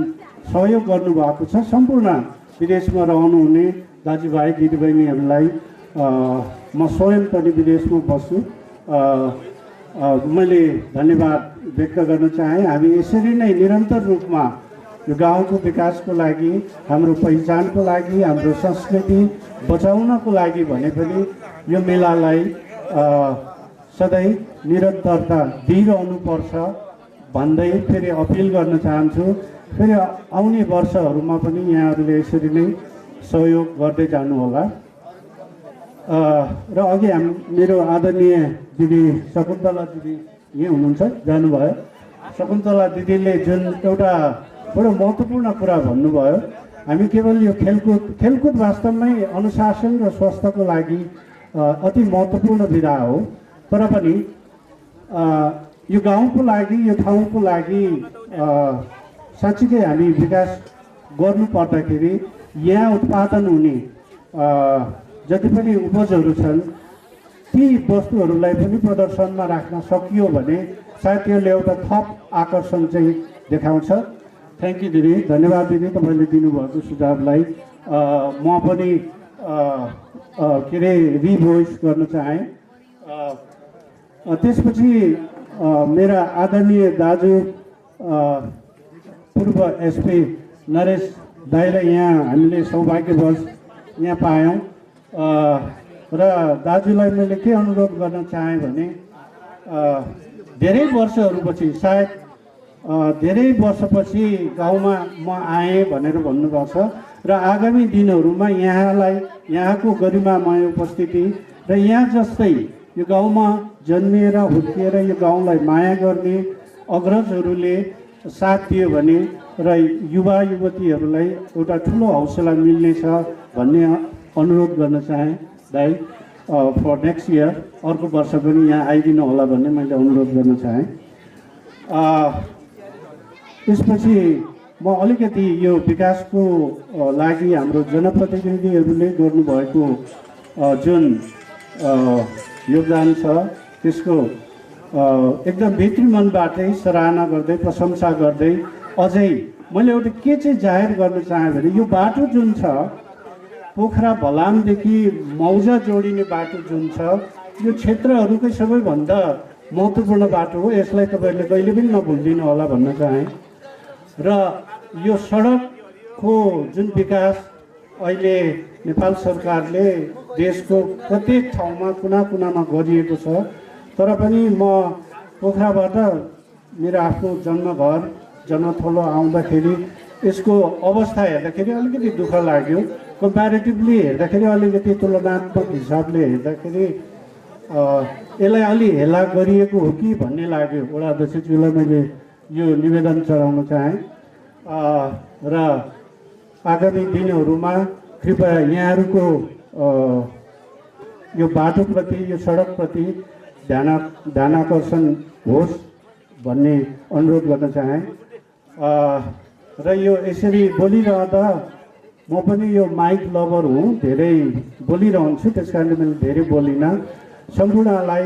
सहयोग गर्नुभएको छ सम्पूर्ण विदेशमा रहनुहुने दाजुभाइ दिदीबहिनीहरूलाई म स्वयं पनि विदेशमा बस्छु, मैले धन्यवाद व्यक्त गर्न चाहेँ। हामी यसरी नै निरन्तर रूपमा यो गाउँको विकासको लागि, हाम्रो पहिचानको लागि, हाम्रो संस्कृति बचाउनको लागि भने पनि यो मेलालाई सधैँ निरन्तरता दिइरहनुपर्छ भन्दै फेरि अपिल गर्न चाहन्छु। फेरि आउने वर्षहरूमा पनि यहाँहरूले यसरी नै सहयोग गर्दै जानुहोला। र अघि मेरो आदरणीय दिदी शकुन्तला दिदी यहीँ हुनुहुन्छ, जानुभयो। शकुन्तला दिदीले जुन एउटा बडो महत्त्वपूर्ण कुरा भन्नुभयो, हामी केवल यो खेलकुद वास्तवमै अनुशासन र स्वास्थ्यको लागि अति महत्त्वपूर्ण विधा हो, तर पनि यो गाउँको लागि, यो ठाउँको लागि साँच्चीकै हामी विकास गर्नु पर्दाखेरि यहाँ उत्पादन हुने जति पनि उपजहरू छन् ती वस्तुहरूलाई पनि प्रदर्शनमा राख्न सकियो भने सायद यसले एउटा थप आकर्षण चाहिँ देखाउँछ। थ्याङ्क यू दिदी, धन्यवाद दिदी तपाईँले दिनुभएको सुझावलाई म पनि के अरे रिभोइस गर्न चाहेँ। त्यसपछि मेरा आदरणीय दाजु पूर्व एसपी नरेश दाइलाई यहाँ हामीले सौभाग्यवश यहाँ पायौँ र दाजुलाई मैले के अनुरोध गर्न चाहेँ भने धेरै वर्षहरूपछि, सायद धेरै वर्षपछि गाउँमा म आएँ भनेर भन्नुभएको छ र आगामी दिनहरूमा यहाँको गरिमामय उपस्थिति र यहाँ जस्तै यो गाउँमा जन्मिएर हुर्किएर यो गाउँलाई माया गर्ने अग्रजहरूले साथ दियो भने र युवा युवतीहरूलाई एउटा ठुलो हौसला मिल्नेछ भन्ने अनुरोध गर्न चाहेँ दाइ। फर नेक्स्ट इयर, अर्को वर्ष पनि यहाँ आइदिनु होला भन्ने मैले अनुरोध गर्न चाहेँ। त्यसपछि म अलिकति यो विकासको लागि हाम्रो जनप्रतिनिधिहरूले गर्नुभएको जुन योगदान छ त्यसको एकदम भित्री मनबाटै सराहना गर्दै, प्रशंसा गर्दै, अझै मैले एउटा के चाहिँ जाहेर गर्न चाहेँ भने यो बाटो जुन छ पोखरा भलामदेखि मौजा जोडिने बाटो जुन छ यो क्षेत्रहरूकै सबैभन्दा महत्त्वपूर्ण बाटो हो। यसलाई तपाईँहरूले कहिले पनि नभुलिदिनु होला भन्न चाहेँ। र यो सडकको जुन विकास अहिले नेपाल सरकारले देशको प्रत्येक ठाउँमा कुना कुनामा गरिएको छ, तर पनि म पोखराबाट मेरो आफ्नो जन्मघर जन्मथलो आउँदाखेरि यसको अवस्था हेर्दाखेरि अलिकति दुःख लाग्यो। कम्पेरिटिभली हेर्दाखेरि, अलिकति तुलनात्मक हिसाबले हेर्दाखेरि यसलाई अलि हेला गरिएको हो कि भन्ने लाग्यो। वडा अध्यक्षज्यूलाई मैले यो निवेदन चढाउन चाहेँ र आगामी दिनहरूमा कृपया यहाँहरूको यो बाटोप्रति, यो सडकप्रति ध्यानाकर्षण होस् भन्ने अनुरोध गर्न चाहेँ। र यो यसरी बोलिरहँदा म पनि यो माइक लभर हुँ, धेरै बोलिरहन्छु, त्यस कारणले मैले धेरै बोलिनँ। सम्पूर्णलाई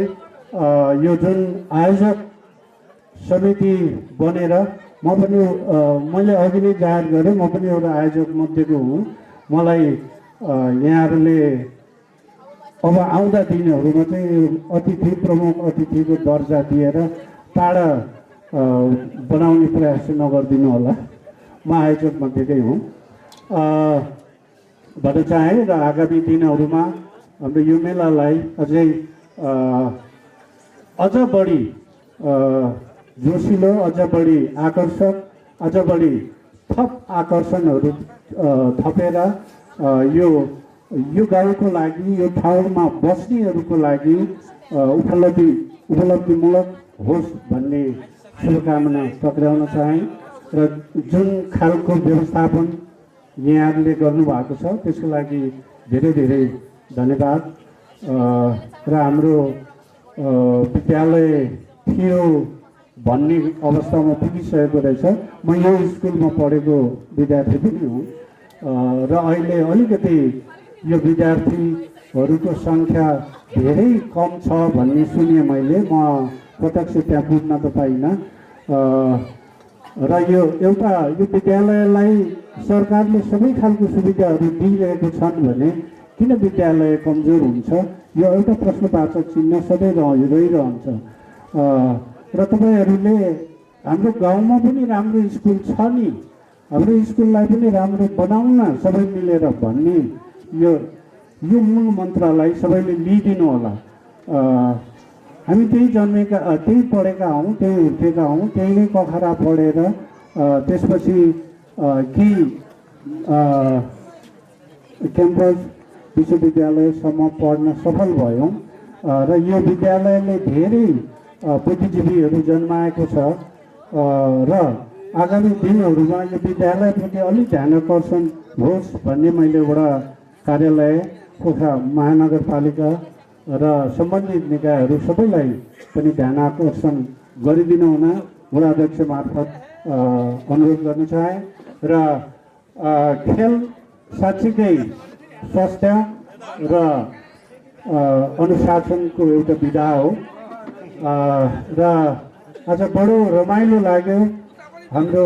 यो जुन आयोजक समिति बनेर म पनि मैले अघि नै जाहेर गरेँ, म पनि एउटा आयोजक मध्येको हुँ। मलाई यहाँहरूले अब आउँदा दिनहरूमा चाहिँ अतिथि, प्रमुख अतिथिको दर्जा दिएर टाढा बनाउने प्रयास नगरिदिनु होला। म आयोजक मध्येकै हुँ भन्न चाहेँ। र आगामी दिनहरूमा हाम्रो यो मेलालाई अझै अझ बढी जोसिलो, अझ बढी आकर्षक, अझ बढी थप आकर्षणहरू थपेर यो गाउँको लागि, यो ठाउँमा बस्नेहरूको लागि उपलब्धिमूलक होस् भन्ने शुभकामना टक्राउन चाहेँ। र जुन खालको व्यवस्थापन यहाँहरूले गर्नुभएको छ त्यसको लागि धेरै धेरै धन्यवाद। र हाम्रो विद्यालय थियो भन्ने अवस्थामा पुगिसकेको रहेछ। म यो स्कुलमा पढेको विद्यार्थी पनि हुँ र अहिले अलिकति यो विद्यार्थीहरूको सङ्ख्या धेरै कम छ भन्ने सुने मैले। म प्रत्यक्ष त्यहाँ पुग्न त पाइनँ। र यो विद्यालयलाई सरकारले सबै खालको सुविधाहरू दिइरहेको छन् भने किन विद्यालय कमजोर हुन्छ, यो एउटा प्रश्नवाचक चिन्ह सधैँ रहिरहन्छ। र तपाईँहरूले हाम्रो गाउँमा पनि राम्रो स्कुल छ नि, हाम्रो स्कुललाई पनि राम्रो बनाउन सबै मिलेर भन्ने यो मूल मन्त्रलाई सबैले लिइदिनु होला। हामी त्यही जन्मेका, त्यही पढेका हौँ, त्यही हुर्केका हौँ, त्यही नै कखरा पढेर त्यसपछि केही क्याम्पस विश्वविद्यालयसम्म पढ्न सफल भयौँ र यो विद्यालयले धेरै बुद्धिजीवीहरू जन्माएको छ र आगामी दिनहरूमा यो विद्यालयप्रति अलिक ध्यान आकर्षण होस् भन्ने मैले वडा कार्यालय पोखरा महानगरपालिका र सम्बन्धित निकायहरू सबैलाई पनि ध्यान आकर्षण गरिदिनु हुन वडा अध्यक्ष मार्फत अनुरोध गर्न चाहे र खेल साँच्चीकै स्वास्थ्य र अनुशासनको एउटा विधा हो र आज बडो रमाइलो लाग्यो हाम्रो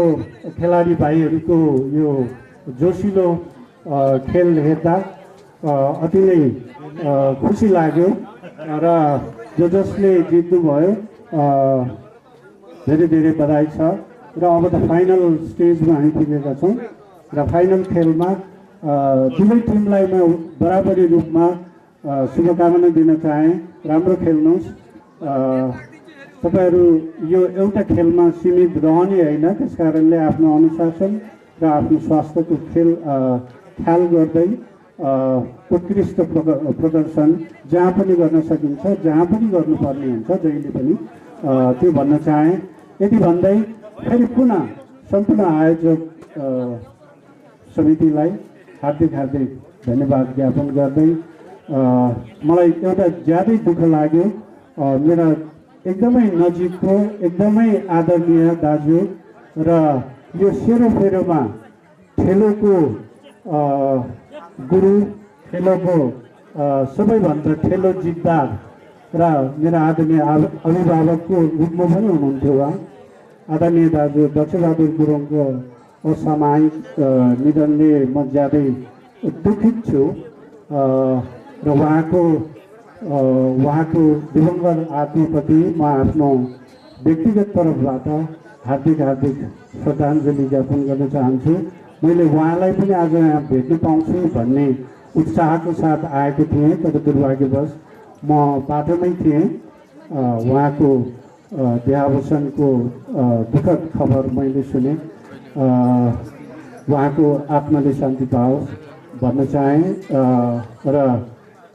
खेलाडी भाइहरूको यो जोसिलो खेल हेर्दा अति नै खुसी लाग्यो र जसले जित्नुभयो धेरै धेरै बधाई छ र अब त फाइनल स्टेजमा हामी पुगेका छौँ र फाइनल खेलमा दुवै टिमलाई म बराबरी रूपमा शुभकामना दिन चाहेँ। राम्रो खेल्नुहोस्। तपाईँहरू यो एउटा खेलमा सीमित रहने होइन, त्यस कारणले आफ्नो अनुशासन र आफ्नो स्वास्थ्यको ख्याल गर्दै उत्कृष्ट प्रदर्शन जहाँ पनि गर्न सकिन्छ, जहाँ पनि गर्नुपर्ने हुन्छ, जहिले पनि त्यो भन्न चाहेँ। यति भन्दै फेरि पुनः सम्पूर्ण आयोजक समितिलाई हार्दिक धन्यवाद ज्ञापन गर्दै मलाई एउटा ज्यादै दुःख लाग्यो। मेरा एकदमै नजिकको एकदमै आदरणीय दाजु र यो सेरोफेरोमा ठेलोको गुरु, ठेलोको सबैभन्दा ठेलो जित्दार र मेरा आदरणीय अभिभावकको रूपमा पनि हुनुहुन्थ्यो उहाँ आदरणीय दाजु दक्षबहादुर गुरुङको असामयिक निधनले म ज्यादै दुखित छु र उहाँको दिवंगत आत्माप्रति म आफ्नो व्यक्तिगत तर्फबाट हार्दिक श्रद्धाञ्जलि ज्ञापन गर्न चाहन्छु। मैले उहाँलाई पनि आज यहाँ भेट्न पाउँछु भन्ने उत्साहको साथ आएको थिएँ, तर दुर्भाग्यवश म बाटोमै थिएँ। उहाँको देहावसानको दुःखद खबर मैले सुने। उहाँको आत्माले शान्ति पाओस् भन्न चाहेँ र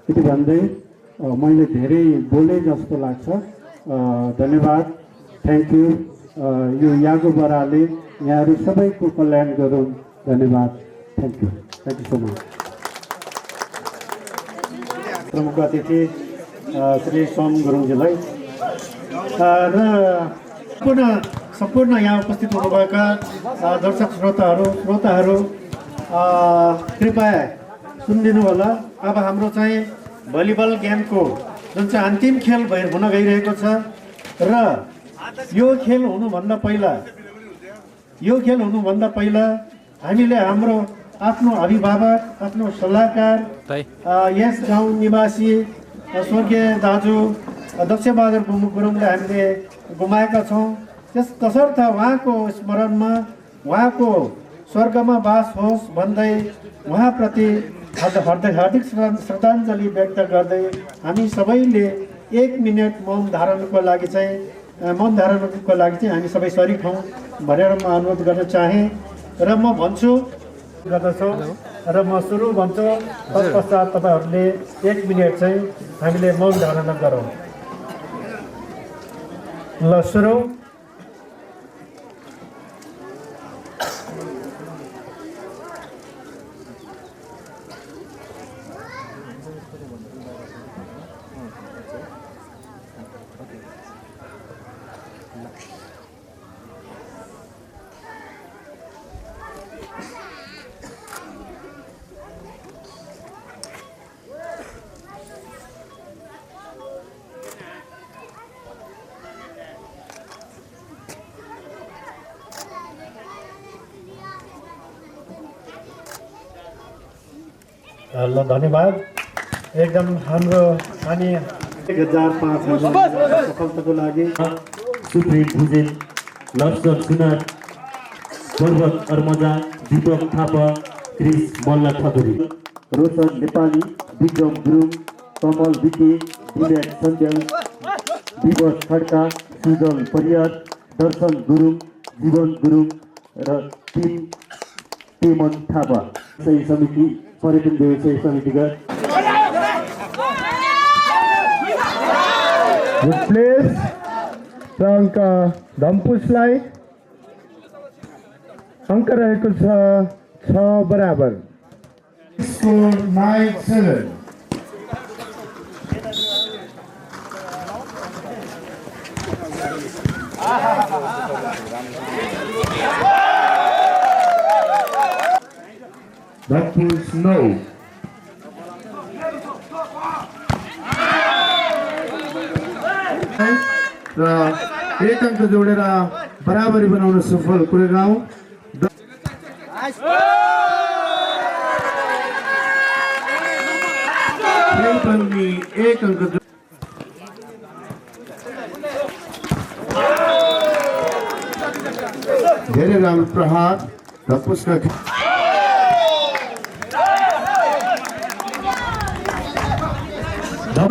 यति भन्दै मैले धेरै बोले जस्तो लाग्छ। धन्यवाद, थ्याङ्क यू। यो यागो बराले यहाँहरू सबैको कल्याण गरौँ। धन्यवाद, थ्याङ्क यू सो मच। प्रमुख अतिथि श्री सोम गुरुङजीलाई र सम्पूर्ण यहाँ उपस्थित हुनुभएका दर्शक श्रोताहरू कृपया सुनिदिनु होला। अब हाम्रो चाहिँ भलिबल गेमको जुन चाहिँ अन्तिम खेल हुन गइरहेको छ र यो खेल हुनुभन्दा पहिला हामीले हाम्रो आफ्नो अभिभावक, आफ्नो सल्लाहकार, यस गाउँ निवासी स्वर्गीय दाजु दक्षबहादुर गुरुङलाई हामीले गुमाएका छौँ। तसर्थ उहाँको स्मरणमा उहाँको स्वर्गमा बास होस् भन्दै उहाँप्रति हार्दिक श्रद्धाञ्जलि व्यक्त गर्दै हामी सबैले 1 मिनट मौन धारणको लागि चाहिँ हामी सबै सरिक हौँ भनेर म अनुरोध गर्न चाहेँ र म भन्छु गर्दछौँ र म सुरु भन्छु। तत्पश्चात तपाईँहरूले 1 मिनट चाहिँ हामीले मौन धारणा गरौँ। ल सुरु। ल धन्यवाद। एकदम हाम्रो हामी 1005 सफलताको लागि सुप्रिम भुजेल लप्सर सुनार पर्वत अर्मजा, दीपक थापा, क्रिस मल्ल ठकुरी, रोशन नेपाली, विक्रम गुरुङ, कमल विके, विवेक सन्देल, दिवस खड्का, सुजल परियार, दर्शन गुरुङ, जीवन गुरुङ र टिम पेमन थापा। सही समिति पर्यटन व्यवसाय समितिका प्लेस र अङ्क धम्पुसलाई अङ्क रहेको छ 6 बराबर। Score 9-7. That was no. र एक अङ्क जोडेर बराबरी बनाउन सफल कुरेगाउँ। खेलकर्मी एक अङ्क धेरै राम्रो प्रहार र पुष्क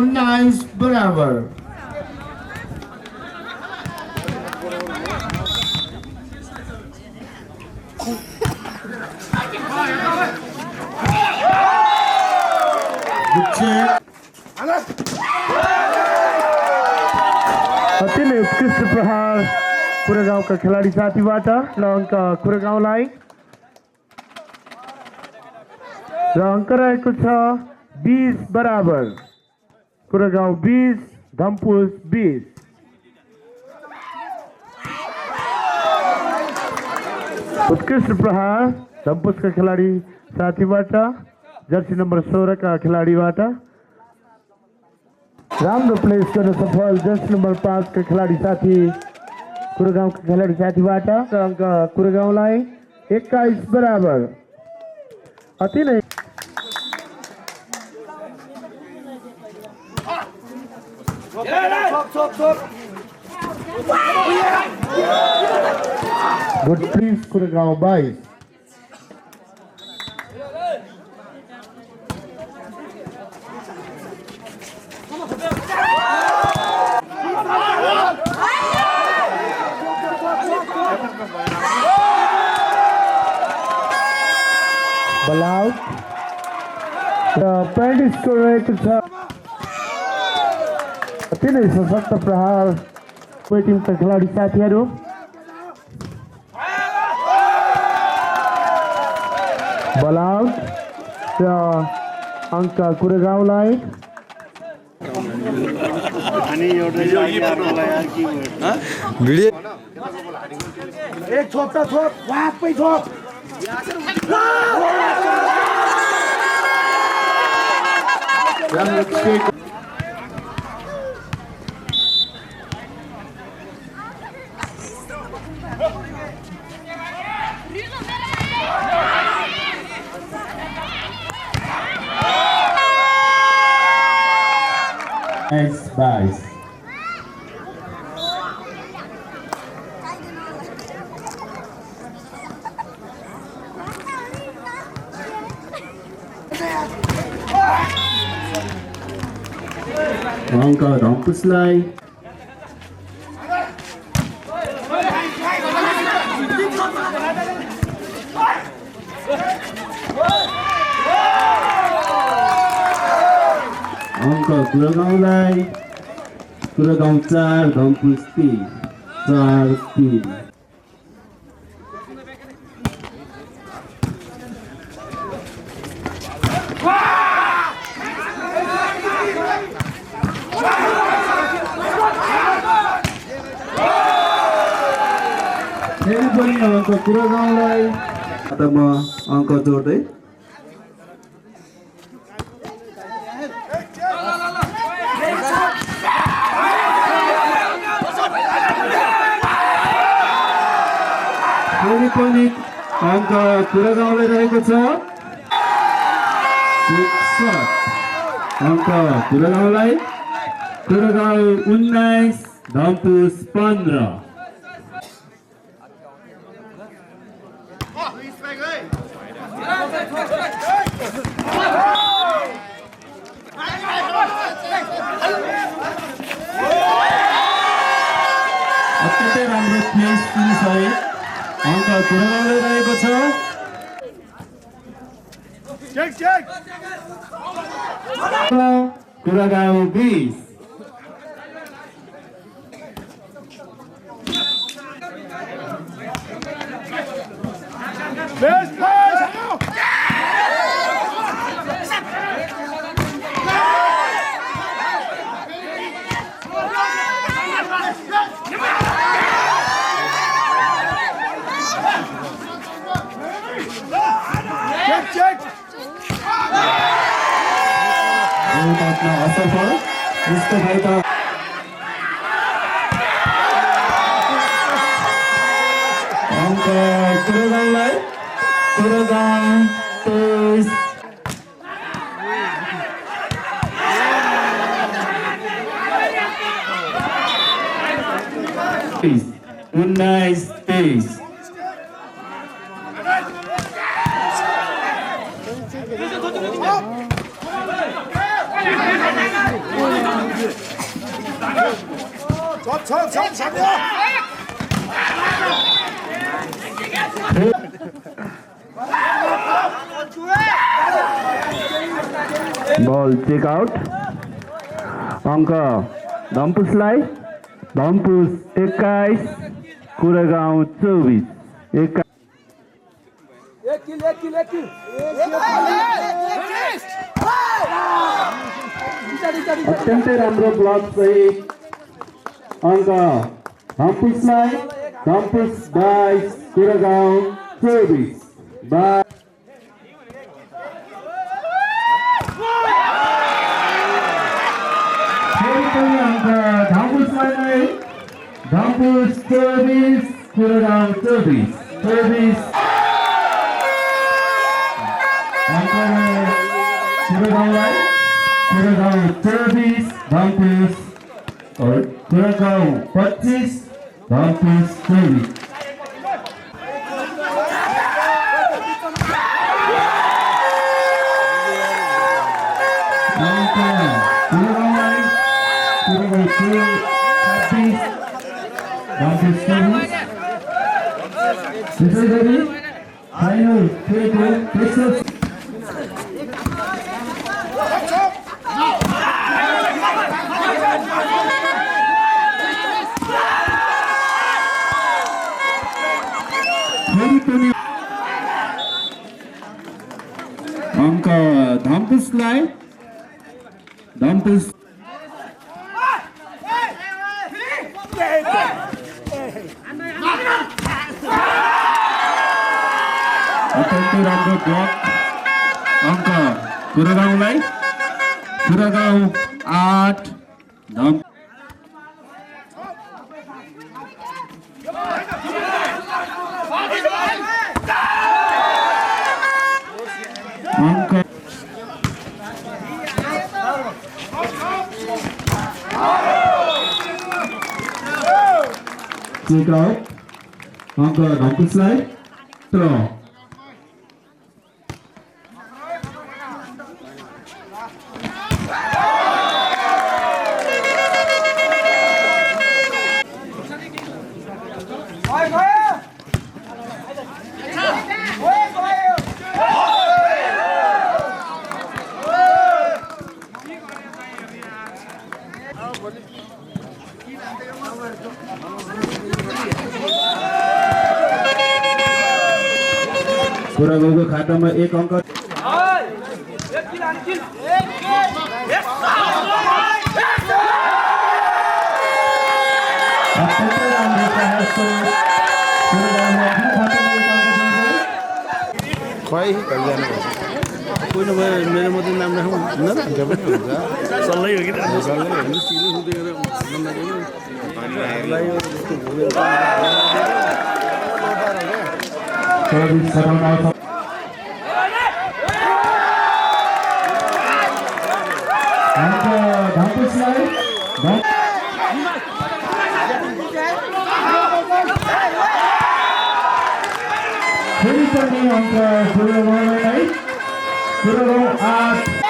नाइस बराबर। अति नै उत्कृष्ट प्रहार कुरेगाउँका खेलाडी साथीबाट र अङ्क कुरेगाउँलाई र अङ्क रहेको छ 20 बराबर। कुरेगाउँ 20 धम्पुस 20। उत्कृष्ट प्रहार धम्पुसका खेलाडी साथीबाट, जर्सी नम्बर 16 का खेलाडीबाट। राम्रो प्लेस गर्न सफल जर्सी नम्बर 5 का खेलाडी साथी कुरेगाउँका खेलाडी साथीबाट र अङ्क कुरेगाउँलाई 21 बराबर। अति नै गुड प्लीज कुरेगाउँ 22। बलाउट र पेन्ट स्कोर रहेको छ। अति नै सशक्त प्रहार कोही टिमका खेलाडी साथीहरू। बलाउट र अङ्क कुरेगाउँलाई। एक छोप त छोप वापै छोप Nice. अङ्क धम्पुसलाई अङ्क कुरेगाउँलाई। कुरेगाउँ 4 धम्पुस 3 4-3। फेरि पनि अङ्क कुरेगाउँलाई। त म अङ्क जोड्दै फेरि पनि अङ्क कुरेगाउँलाई रहेको छ। अङ्क कुरेगाउँलाई। कुरेगाउँ 19 धम्पुस 15। अत्यन्तै राम्रो प्लेस फिनिस है अङ्क कुरागाउँले रहेको छ कुरागाउँ 20 असफल यसको फाइदा अङ्क कुरागाउँलाई कुरागाउँ 23 19-23 बल चेक आउट अङ्क धम्पुसलाई धम्पुस 21 कुरागाउँ 24 अत्यन्तै राम्रो ब्लक सहित अङ्क धम्पुसलाई धम्पुस 22 कुरागाउँ 24 धम्पुस 24 कुरागाउँ 24 कुरागाउँलाई कुरागाउँ 24 धम्पुस और कुरागाउँ 25 धम्पुस 24 फाइनल अङ्क धम्पुसलाई धम्पुस अत्यन्तै राम्रो ब्लक अङ्क कुरागाउँलाई कुरागाउँ 8 धम्पुस अङ्क चेक आउट अङ्क धम्पुसलाई ड्र कुरागाउँको खातामा 1 अङ्क खोइ कहिलेजना कोही नभए मेरो मात्रै नाम राखौँ हुँदैन हुन्छ पनि हुन्छ सल्लाह हो कि सल्लाह हो सिधै हुँदै गरेर फेरि पनि अङ्क ठुलो गाउँ 8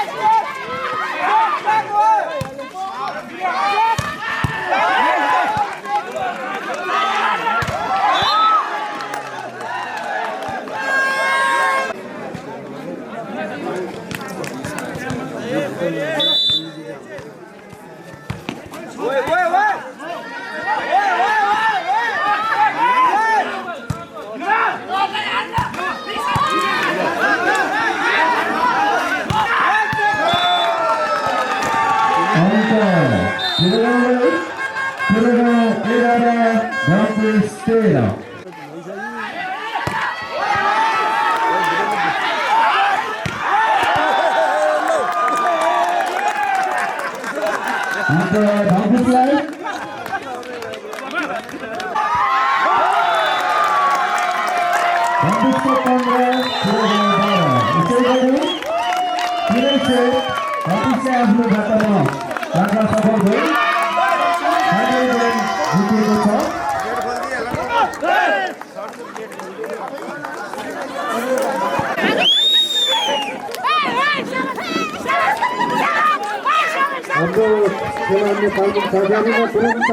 आफ्नो खातामा राख्न सफल भयो जितेको छ हाम्रो खेला नेपालको खजानीमा तुरन्त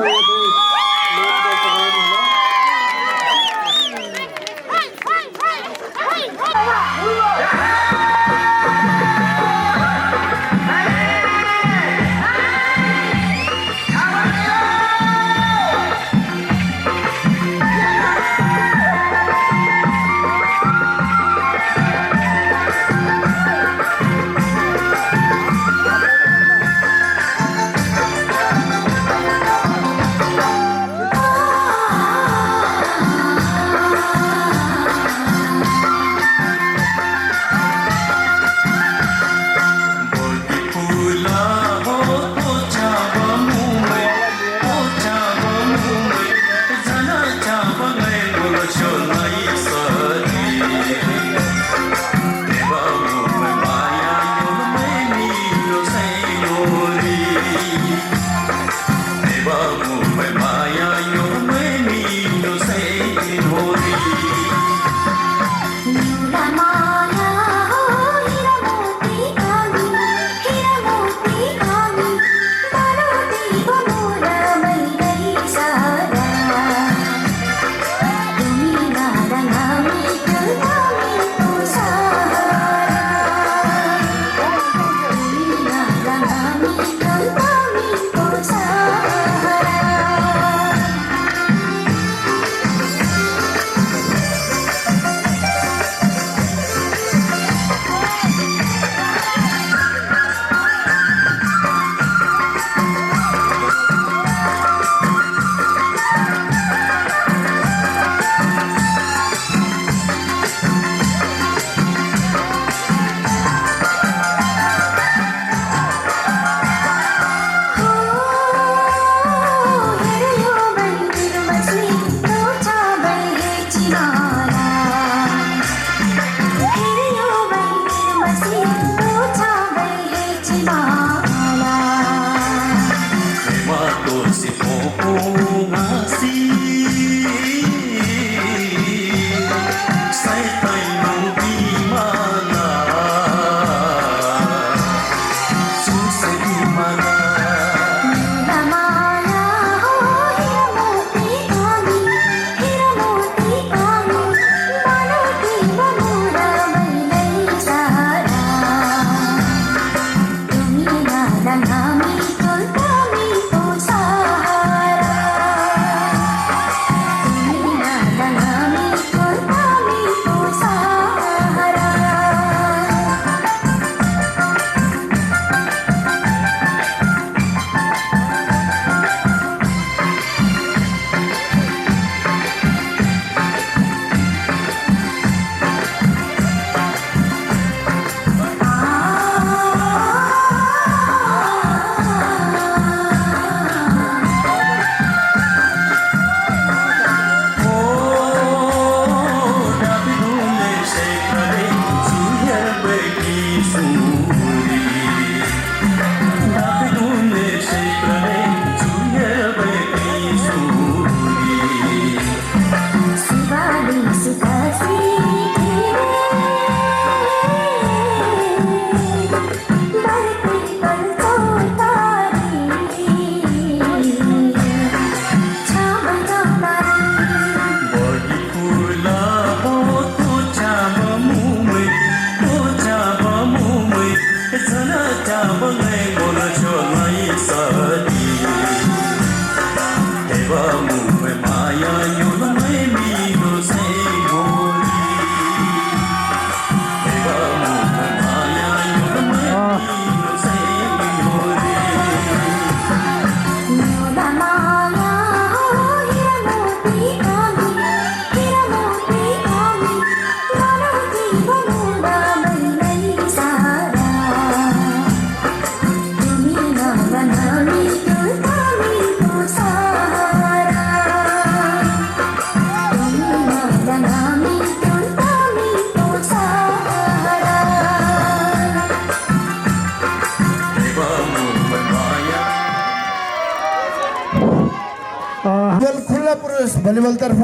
खुला पुरुष भलिबल तर्फ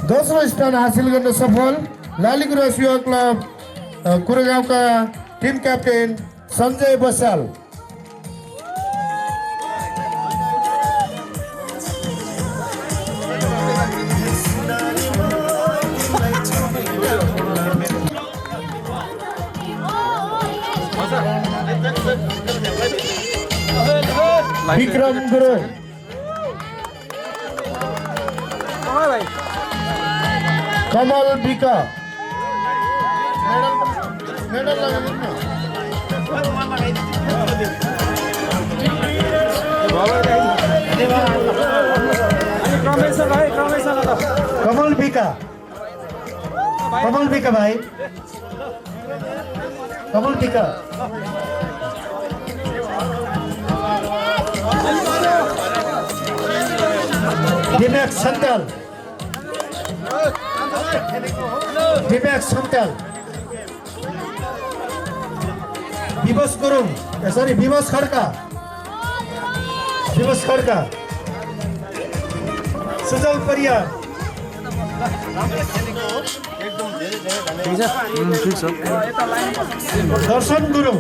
दोस्रो स्थान हासिल गर्न सफल लालीगुराँस युवा क्लब कुरेगाउँका टिम क्याप्टेन सञ्जय बसाल। विक्रम गुरुङ कमल बिक कमल बिका भाइ कमल बिका दिमाग सन्ताल विवश गुरुङ सरी विवश खड्का सुजल परियार दर्शन गुरुङ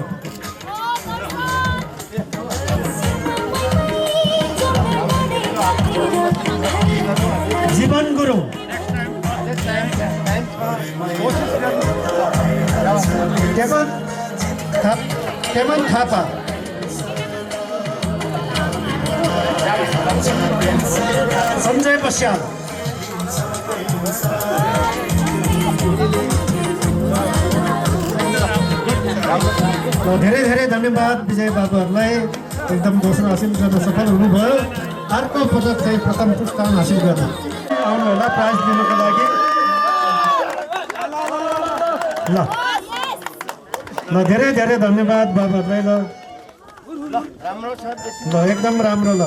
जीवन गुरुङ टेमन थापा सञ्जय बस्याल धेरै धेरै धन्यवाद विजय बाबुहरूलाई एकदम दोस्रो हासिल गर्न सफल हुनुभयो। अर्को पदक चाहिँ प्रथम स्थान हासिल गर्न आउनुहोला प्राइज दिनुको लागि। ल धेरै धेरै धन्यवाद बाबुहरूलाई। ल एकदम राम्रो। ल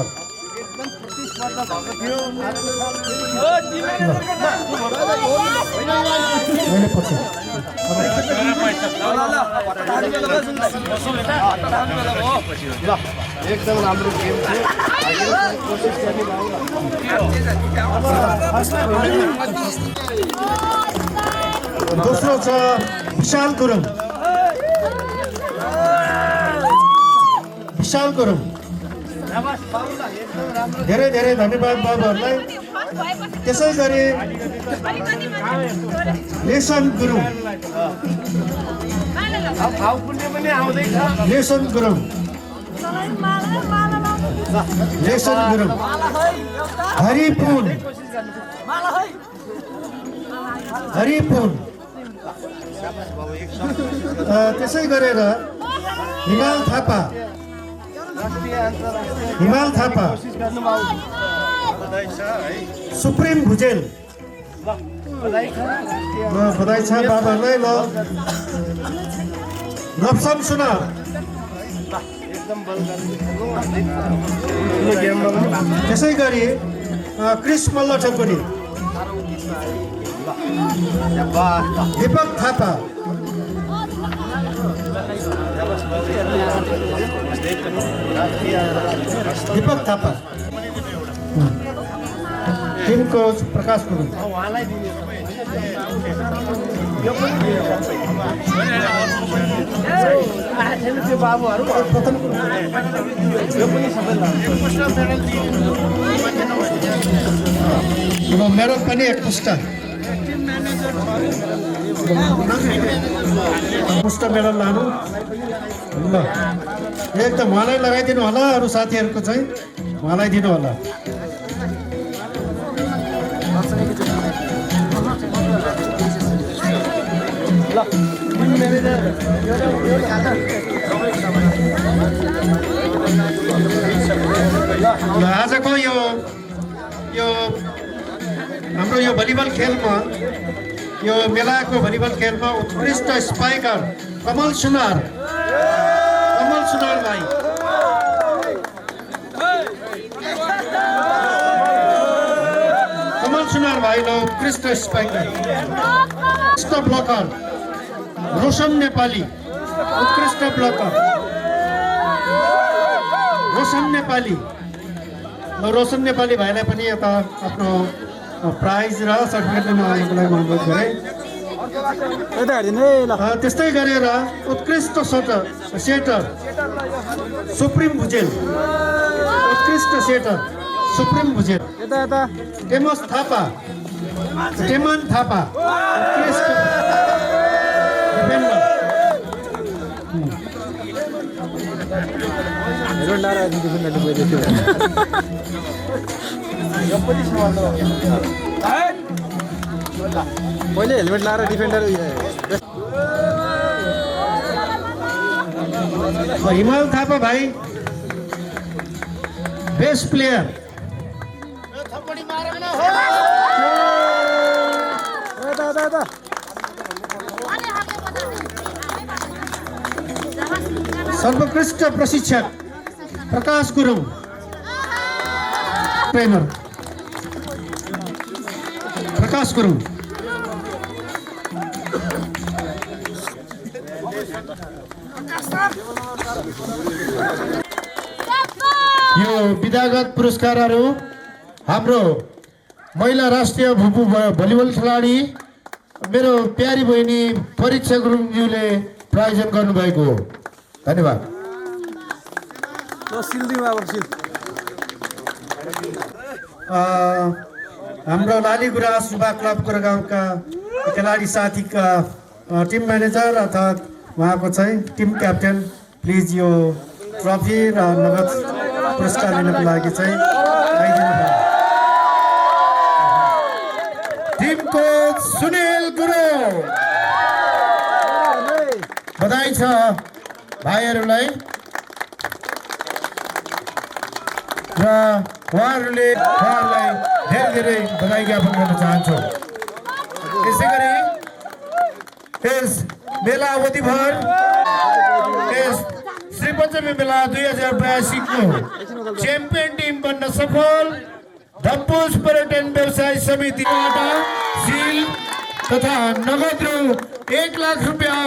मैले पछि एकदम राम्रो गेम थियो। दोस्रो छ विशाल गुरुङ। धेरै धेरै धन्यवाद बाबुहरूलाई। त्यसै गरी लेसन गुरुङ हरिपुन त्यसै गरेर हिमाल थापा सुप्रिम भुजेल बधाई छ बाबाहरूलाई। ल नप्सम सुना त्यसै गरी Chris Malla Thakuri Dipak Thapa team coach Prakash Gurung medal पनि एक पुस्ता मेडल लानु। ल एकदम उहाँलाई लगाइदिनु होला, अरू साथीहरूको चाहिँ उहाँलाई दिनु होला। आजको यो हाम्रो यो भलिबल खेलमा, यो मेलाको भलिबल खेलमा उत्कृष्ट स्पाइकर कमल सुनार भाइ, कमल सुनार भाइलाई उत्कृष्ट स्पाइकर, उत्कृष्ट ब्लकर रोशन नेपाली, उत्कृष्ट ब्लकर रोशन नेपाली भाइलाई पनि यता आफ्नो प्राइज र सर्टिफिकेट लिन आउनको लागि अनुरोध गरेँ। त्यस्तै गरेर उत्कृष्ट सेटर सुप्रिम भुजेल, उत्कृष्ट सेटर सुप्रिम भुजेल, टेमन थापा, उत्कृष्ट डिफेन्डर। पहिले हेलमेट लाएर डिफेन्डर हिमाल थापा भाइ बेस्ट प्लेयर। सर्वोत्कृष्ट प्रशिक्षक प्रकाश गुरुङ, ट्रेनर प्रकाश गुरुङ। यो विधागत पुरस्कारहरू हाम्रो महिला राष्ट्रिय भुपु भलिबल खेलाडी मेरो प्यारी बहिनी परीक्षा गुरुङज्यूले प्रायोजन गर्नुभएको हो। धन्यवाद। हाम्रो लालीगुराँस युवा क्लब गुरगाउँका खेलाडी साथीका टिम म्यानेजर अर्थात् उहाँको चाहिँ टिम क्याप्टेन, प्लिज यो ट्रफी र नगद पुरस्कार लिनको लागि चाहिँ आइदिनु भयो। टिम कोच सुनिल गुरुङ, बधाई छ भाइहरूलाई र उहाँहरूलाई धेरै धेरै बधाई ज्ञापन गर्न चाहन्छु। यसै गरी यस मेला अवधिभर यस श्री पञ्चमी मेला 2082 को च्याम्पियन टिम बन्न सफल धम्पुस पर्यटन व्यवसाय समितिबाट सिल तथा नगद रु 1 लाख रुपियाँ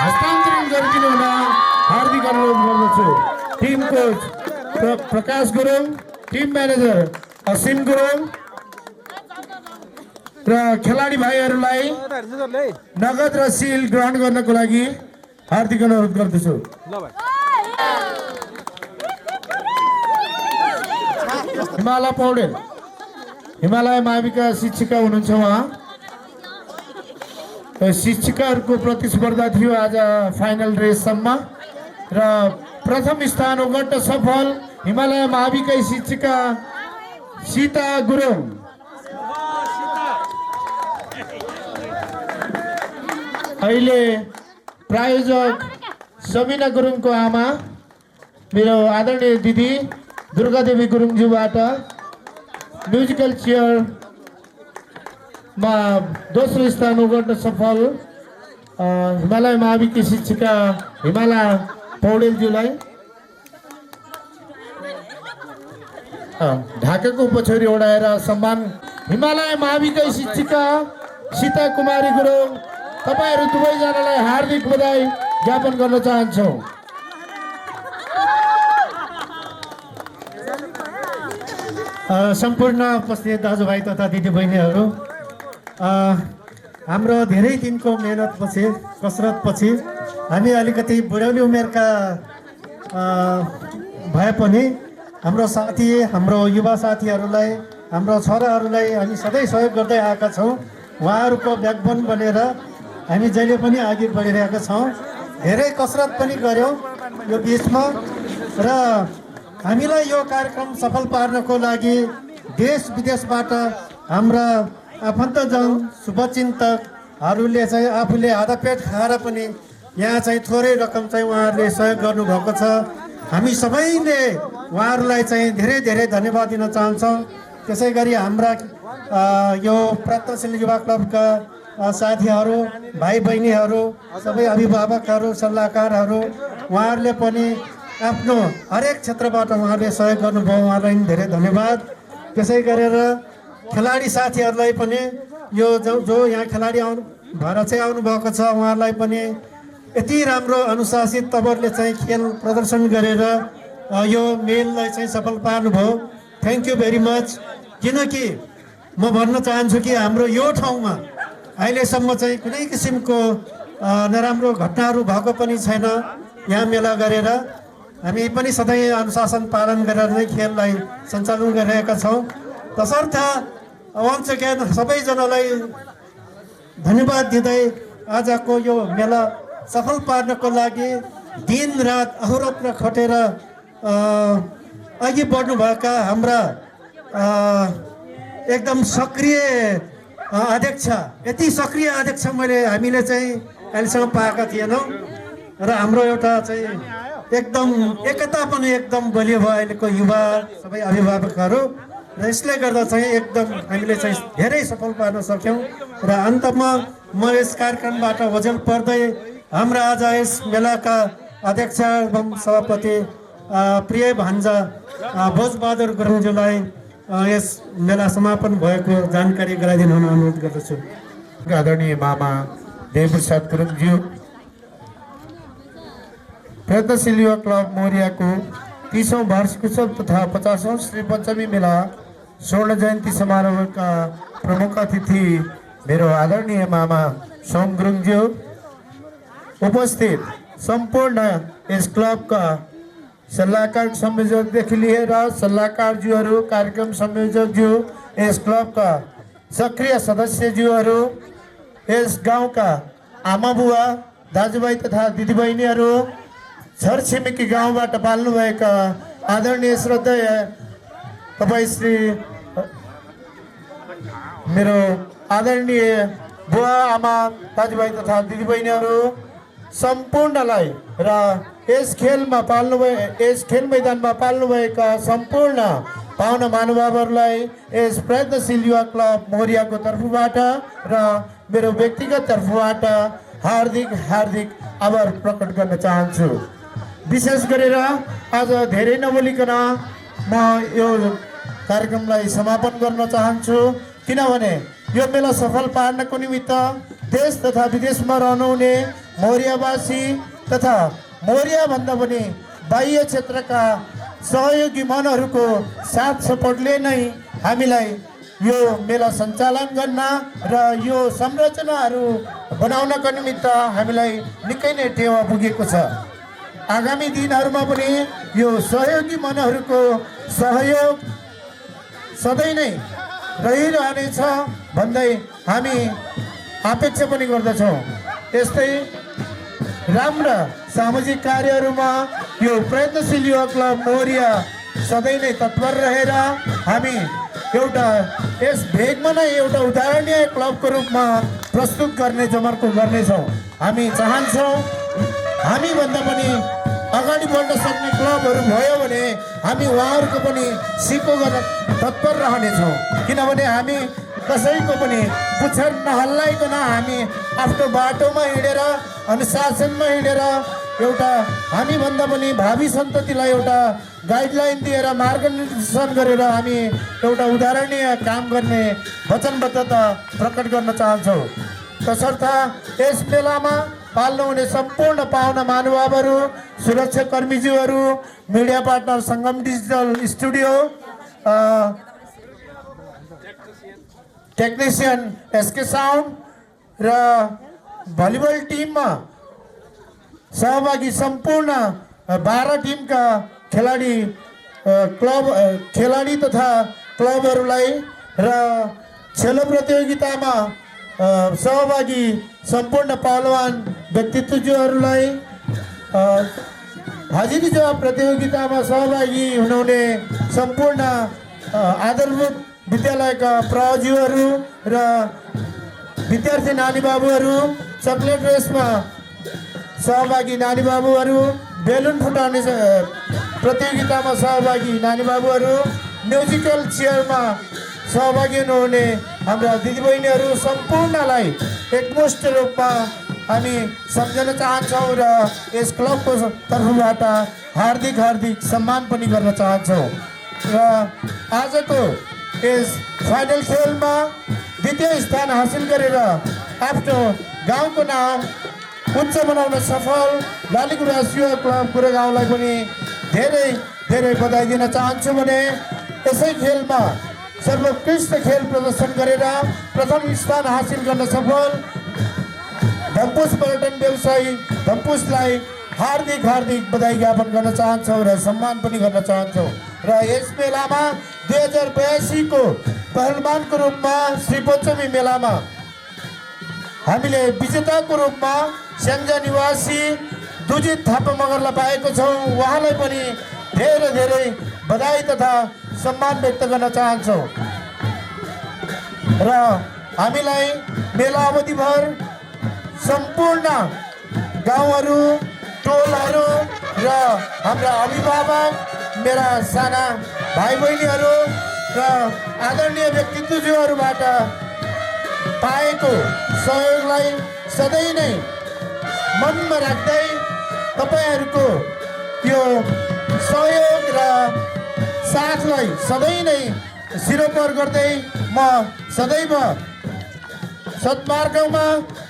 हस्तान्तरण गरिदिनु हुन हार्दिक अनुरोध गर्दछु। Team coach Prakash Gurung, team manager Asim Gurung र खेलाडी भाइहरूलाई नगद र सिल ग्रहण गर्नको लागि हार्दिक अनुरोध गर्दछु। हिमालय पौडेल हिमालय माविका शिक्षिका हुनुहुन्छ। उहाँ शिक्षिकाहरूको प्रतिस्पर्धा थियो आज फाइनल रेससम्म र प्रथम स्थान ओगट्न सफल हिमालय माविका शिक्षिका सीता गुरुङ। अहिले प्रायोजक सबिना गुरुङको आमा मेरो आदरणीय दिदी दुर्गादेवी गुरुङज्यूबाट म्युजिकल चेयरमा दोस्रो स्थान ओगट्न सफल हिमालय माविकी शिक्षिका हिमालय पौडेलज्यूलाई ढाकाको पछौरी ओढाएर सम्मान। हिमालय माविकै शिक्षिका सीता कुमारी गुरुङ, तपाईहरू दुवैजनालाई हार्दिक बधाई ज्ञापन गर्न चाहन्छौँ। सम्पूर्ण उपस्थित दाजुभाइ तथा दिदीबहिनीहरू, हाम्रो धेरै दिनको मेहनतपछि कसरतपछि हामी अलिकति बुढौली उमेरका भए पनि हाम्रो साथी, हाम्रो युवा साथीहरूलाई, हाम्रो छोराहरूलाई हामी सधैँ सहयोग गर्दै आएका छौँ। उहाँहरूको ब्याकबोन बनेर हामी जहिले पनि अघि बढिरहेका छौँ। धेरै कसरत पनि गऱ्यौँ यो बिचमा र हामीलाई यो कार्यक्रम सफल पार्नको लागि देश विदेशबाट हाम्रा आफन्तजन शुभचिन्तकहरूले चाहिँ आफूले आधापेट खाएर पनि यहाँ चाहिँ थोरै रकम चाहिँ उहाँहरूले सहयोग गर्नुभएको छ। हामी सबैले उहाँहरूलाई चाहिँ धेरै धेरै धन्यवाद दिन चाहन्छौँ। त्यसै गरी हाम्रा यो प्रयत्नशील युवा क्लबका साथीहरू, भाइ बहिनीहरू, सबै अभिभावकहरू, सल्लाहकारहरू, उहाँहरूले पनि आफ्नो हरेक क्षेत्रबाट उहाँहरूले सहयोग गर्नुभयो, उहाँहरूलाई पनि धेरै धन्यवाद। त्यसै गरेर खेलाडी साथीहरूलाई पनि यो जो यहाँ खेलाडी भएर चाहिँ आउनुभएको छ उहाँहरूलाई पनि यति राम्रो अनुशासित तपाईँहरूले चाहिँ खेल प्रदर्शन गरेर यो मेललाई चाहिँ सफल पार्नुभयो। Thank you very much. किनकि म भन्न चाहन्छु कि हाम्रो यो ठाउँमा अहिलेसम्म चाहिँ कुनै किसिमको नराम्रो घटनाहरू भएको पनि छैन। यहाँ मेला गरेर हामी पनि सधैँ अनुशासन पालन गरेर नै खेललाई सञ्चालन गरिरहेका छौँ। तसर्थ वन्स अगेन सबैजनालाई धन्यवाद दिँदै आजको यो मेला सफल पार्नको लागि दिन रात अहोरात्र खटेर अघि बढ्नुभएका हाम्रा एकदम सक्रिय अध्यक्ष, यति सक्रिय अध्यक्ष हामीले चाहिँ अहिलेसम्म पाएका थिएनौँ र हाम्रो एउटा चाहिँ एकदम एकता पनि एकदम बलियो भयो अहिलेको युवा सबै अभिभावकहरू र यसले गर्दा चाहिँ एकदम हामीले चाहिँ धेरै सफल पार्न सक्यौँ। र अन्तमा म यस कार्यक्रमबाट ओझेल पर्दै हाम्रा आज यस मेलाका अध्यक्ष एवं सभापति प्रिय भान्जा भोजबहादुर गुरुङज्यूलाई यस मेला समापन भएको जानकारी गराइदिनु हुन अनुरोध गर्दछु। आदरणीय मामा देवप्रसाद गुरुङज्यू, प्रयत्नशील युवा क्लब मोरियाको 30औं वार्षिक उत्सव तथा 50औं श्री पञ्चमी मेला स्वर्ण जयन्ती समारोहका प्रमुख अतिथि मेरो आदरणीय मामा सोम गुरुङज्यू, उपस्थित सम्पूर्ण यस क्लबका सल्लाहकार संयोजकदेखि लिएर सल्लाहकारज्यूहरू, कार्यक्रम संयोजकज्यू, यस क्लबका सक्रिय सदस्यज्यूहरू, यस गाउँका आमा बुवा, दाजुभाइ तथा दिदीबहिनीहरू, छरछिमेकी गाउँबाट पाल्नुभएका आदरणीय श्रद्धेय तपाईँ श्री मेरो आदरणीय बुवा आमा दाजुभाइ तथा दिदीबहिनीहरू सम्पूर्णलाई र यस खेल मैदानमा पाल्नुभएका सम्पूर्ण पाहुना महानुभावहरूलाई यस प्रयत्नशील युवा क्लब मोरियाको तर्फबाट र मेरो व्यक्तिगत तर्फबाट हार्दिक हार्दिक आभार प्रकट गर्न चाहन्छु। विशेष गरेर आज धेरै नबोलिकन म यो कार्यक्रमलाई समापन गर्न चाहन्छु, किनभने यो मेला सफल पार्नको निमित्त देश तथा विदेशमा रहनुहुने मोरियावासी तथा मोरियाभन्दा पनि बाह्य क्षेत्रका सहयोगी मनहरूको साथ सपोर्टले नै हामीलाई यो मेला सञ्चालन गर्न र यो संरचनाहरू बनाउनको निमित्त हामीलाई निकै नै टेवा पुगेको छ। आगामी दिनहरूमा पनि यो सहयोगी मनहरूको सहयोग सधैँ नै रहिरहनेछ भन्दै हामी अपेक्षा पनि गर्दछौँ। यस्तै राम्रा सामाजिक कार्यहरूमा यो प्रयत्नशील युवा क्लब मोरिया सधैँ नै तत्पर रहेर हामी एउटा यस भेगमा नै एउटा उदाहरणीय क्लबको रूपमा प्रस्तुत गर्ने जमर्को गर्नेछौँ। हामी चाहन्छौँ हामीभन्दा पनि अगाडि बढ्न सक्ने क्लबहरू भयो भने हामी उहाँहरूको पनि सिको गर्न तत्पर रहनेछौँ, किनभने हामी कसैको पनि पुच्छर नहल्लाइकन हामी आफ्नो बाटोमा हिँडेर अनुशासनमा हिँडेर एउटा हामीभन्दा पनि भावी सन्ततिलाई एउटा गाइडलाइन दिएर मार्गदर्शन गरेर हामी एउटा उदाहरणीय काम गर्ने वचनबद्धता प्रकट गर्न चाहन्छौँ। तसर्थ यस मेलामा पाल्नुहुने सम्पूर्ण पाहुना महानुभावहरू, सुरक्षाकर्मीज्यूहरू, media partner Sangam digital studio, technician SK sound र भलिबल टिममा सहभागी सम्पूर्ण 12 टिमका खेलाडी तथा क्लबहरूलाई र छेलो प्रतियोगितामा सहभागी सम्पूर्ण पहलवान व्यक्तित्वज्यूहरूलाई हाजिरी जवाब प्रतियोगितामा सहभागी हुनुहुने सम्पूर्ण आधारभूत विद्यालयका प्रहजीहरू र विद्यार्थी नानी बाबुहरू, चकलेट रेसमा सहभागी नानी बाबुहरू, बेलुन फुटाउने प्रतियोगितामा सहभागी नानी बाबुहरू, म्युजिकल चेयरमा सहभागी हुनुहुने हाम्रा दिदीबहिनीहरू सम्पूर्णलाई एकमुष्ट रूपमा हामी सम्झन चाहन्छौँ र यस क्लबको तर्फबाट हार्दिक सम्मान पनि गर्न चाहन्छौँ। र आजको यस फाइनल खेलमा द्वितीय स्थान हासिल गरेर आफ्नो गाउँको नाम उच्च बनाउन सफल लालीगुराँस युवा क्लब गुरेगाउँलाई पनि धेरै बधाई दिन चाहन्छु भने यसै खेलमा सर्वोत्कृष्ट खेल प्रदर्शन गरेर प्रथम स्थान हासिल गर्न सफल धम्पुस पर्यटन व्यवसायी धम्पुसलाई हार्दिक बधाई ज्ञापन गर्न चाहन्छौँ र सम्मान पनि गर्न चाहन्छौँ। र यस मेलामा 2082 को पहलवानको रूपमा श्री पञ्चमी मेलामा हामीले विजेताको रूपमा स्याङ्जा निवासी दुजित थापा मगरलाई पाएको छौँ। उहाँलाई पनि धेरै बधाई तथा सम्मान व्यक्त गर्न चाहन्छौँ। र हामीलाई मेला अवधिभर सम्पूर्ण गाउँहरू, टोलहरू र हाम्रा अभिभावक, मेरा साना भाइ बहिनीहरू र आदरणीय व्यक्तित्वज्यूहरूबाट पाएको सहयोगलाई सधैँ नै मनमा राख्दै तपाईँहरूको यो सहयोग र साथलाई सधैँ नै सिरोपर गर्दै म सदैव सद्मार्गमा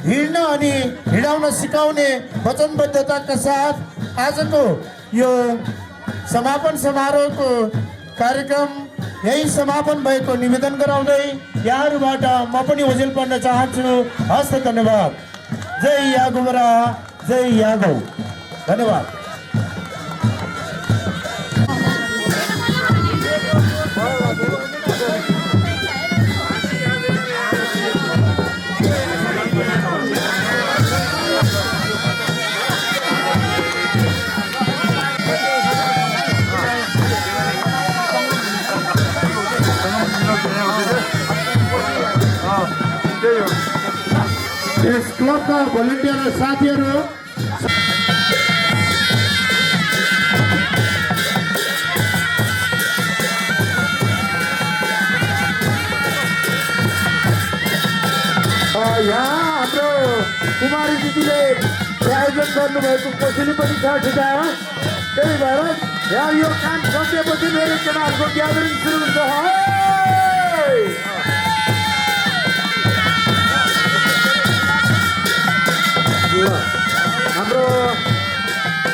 हिँड्न अनि हिँडाउन सिकाउने वचनबद्धताका साथ आजको यो समापन समारोहको कार्यक्रम यही समापन भएको निवेदन गराउँदै यहाँहरूबाट म पनि ओझेल पर्न चाहन्छु। हस्त धन्यवाद। जय यागो बरा, जय यागो। धन्यवाद। यस क्लबका भोलिन्टियर साथीहरू यहाँ हाम्रो कुमारी दिदीले प्रायोजन गर्नुभएको कोसेली पनि छ ठिका। त्यही भएर यहाँ यो काम सकिएपछि मेरो केटाहरूको ग्यादरिङ सुरु हुन्छ।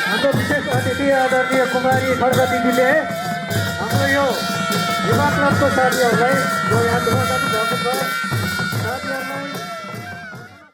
हाम्रो विशेष अतिथि आदरणीय कुमारी खड्का दिदीले हाम्रो यो युवा क्लबको साथीहरूलाई जो यहाँ भएको छ साथीहरूलाई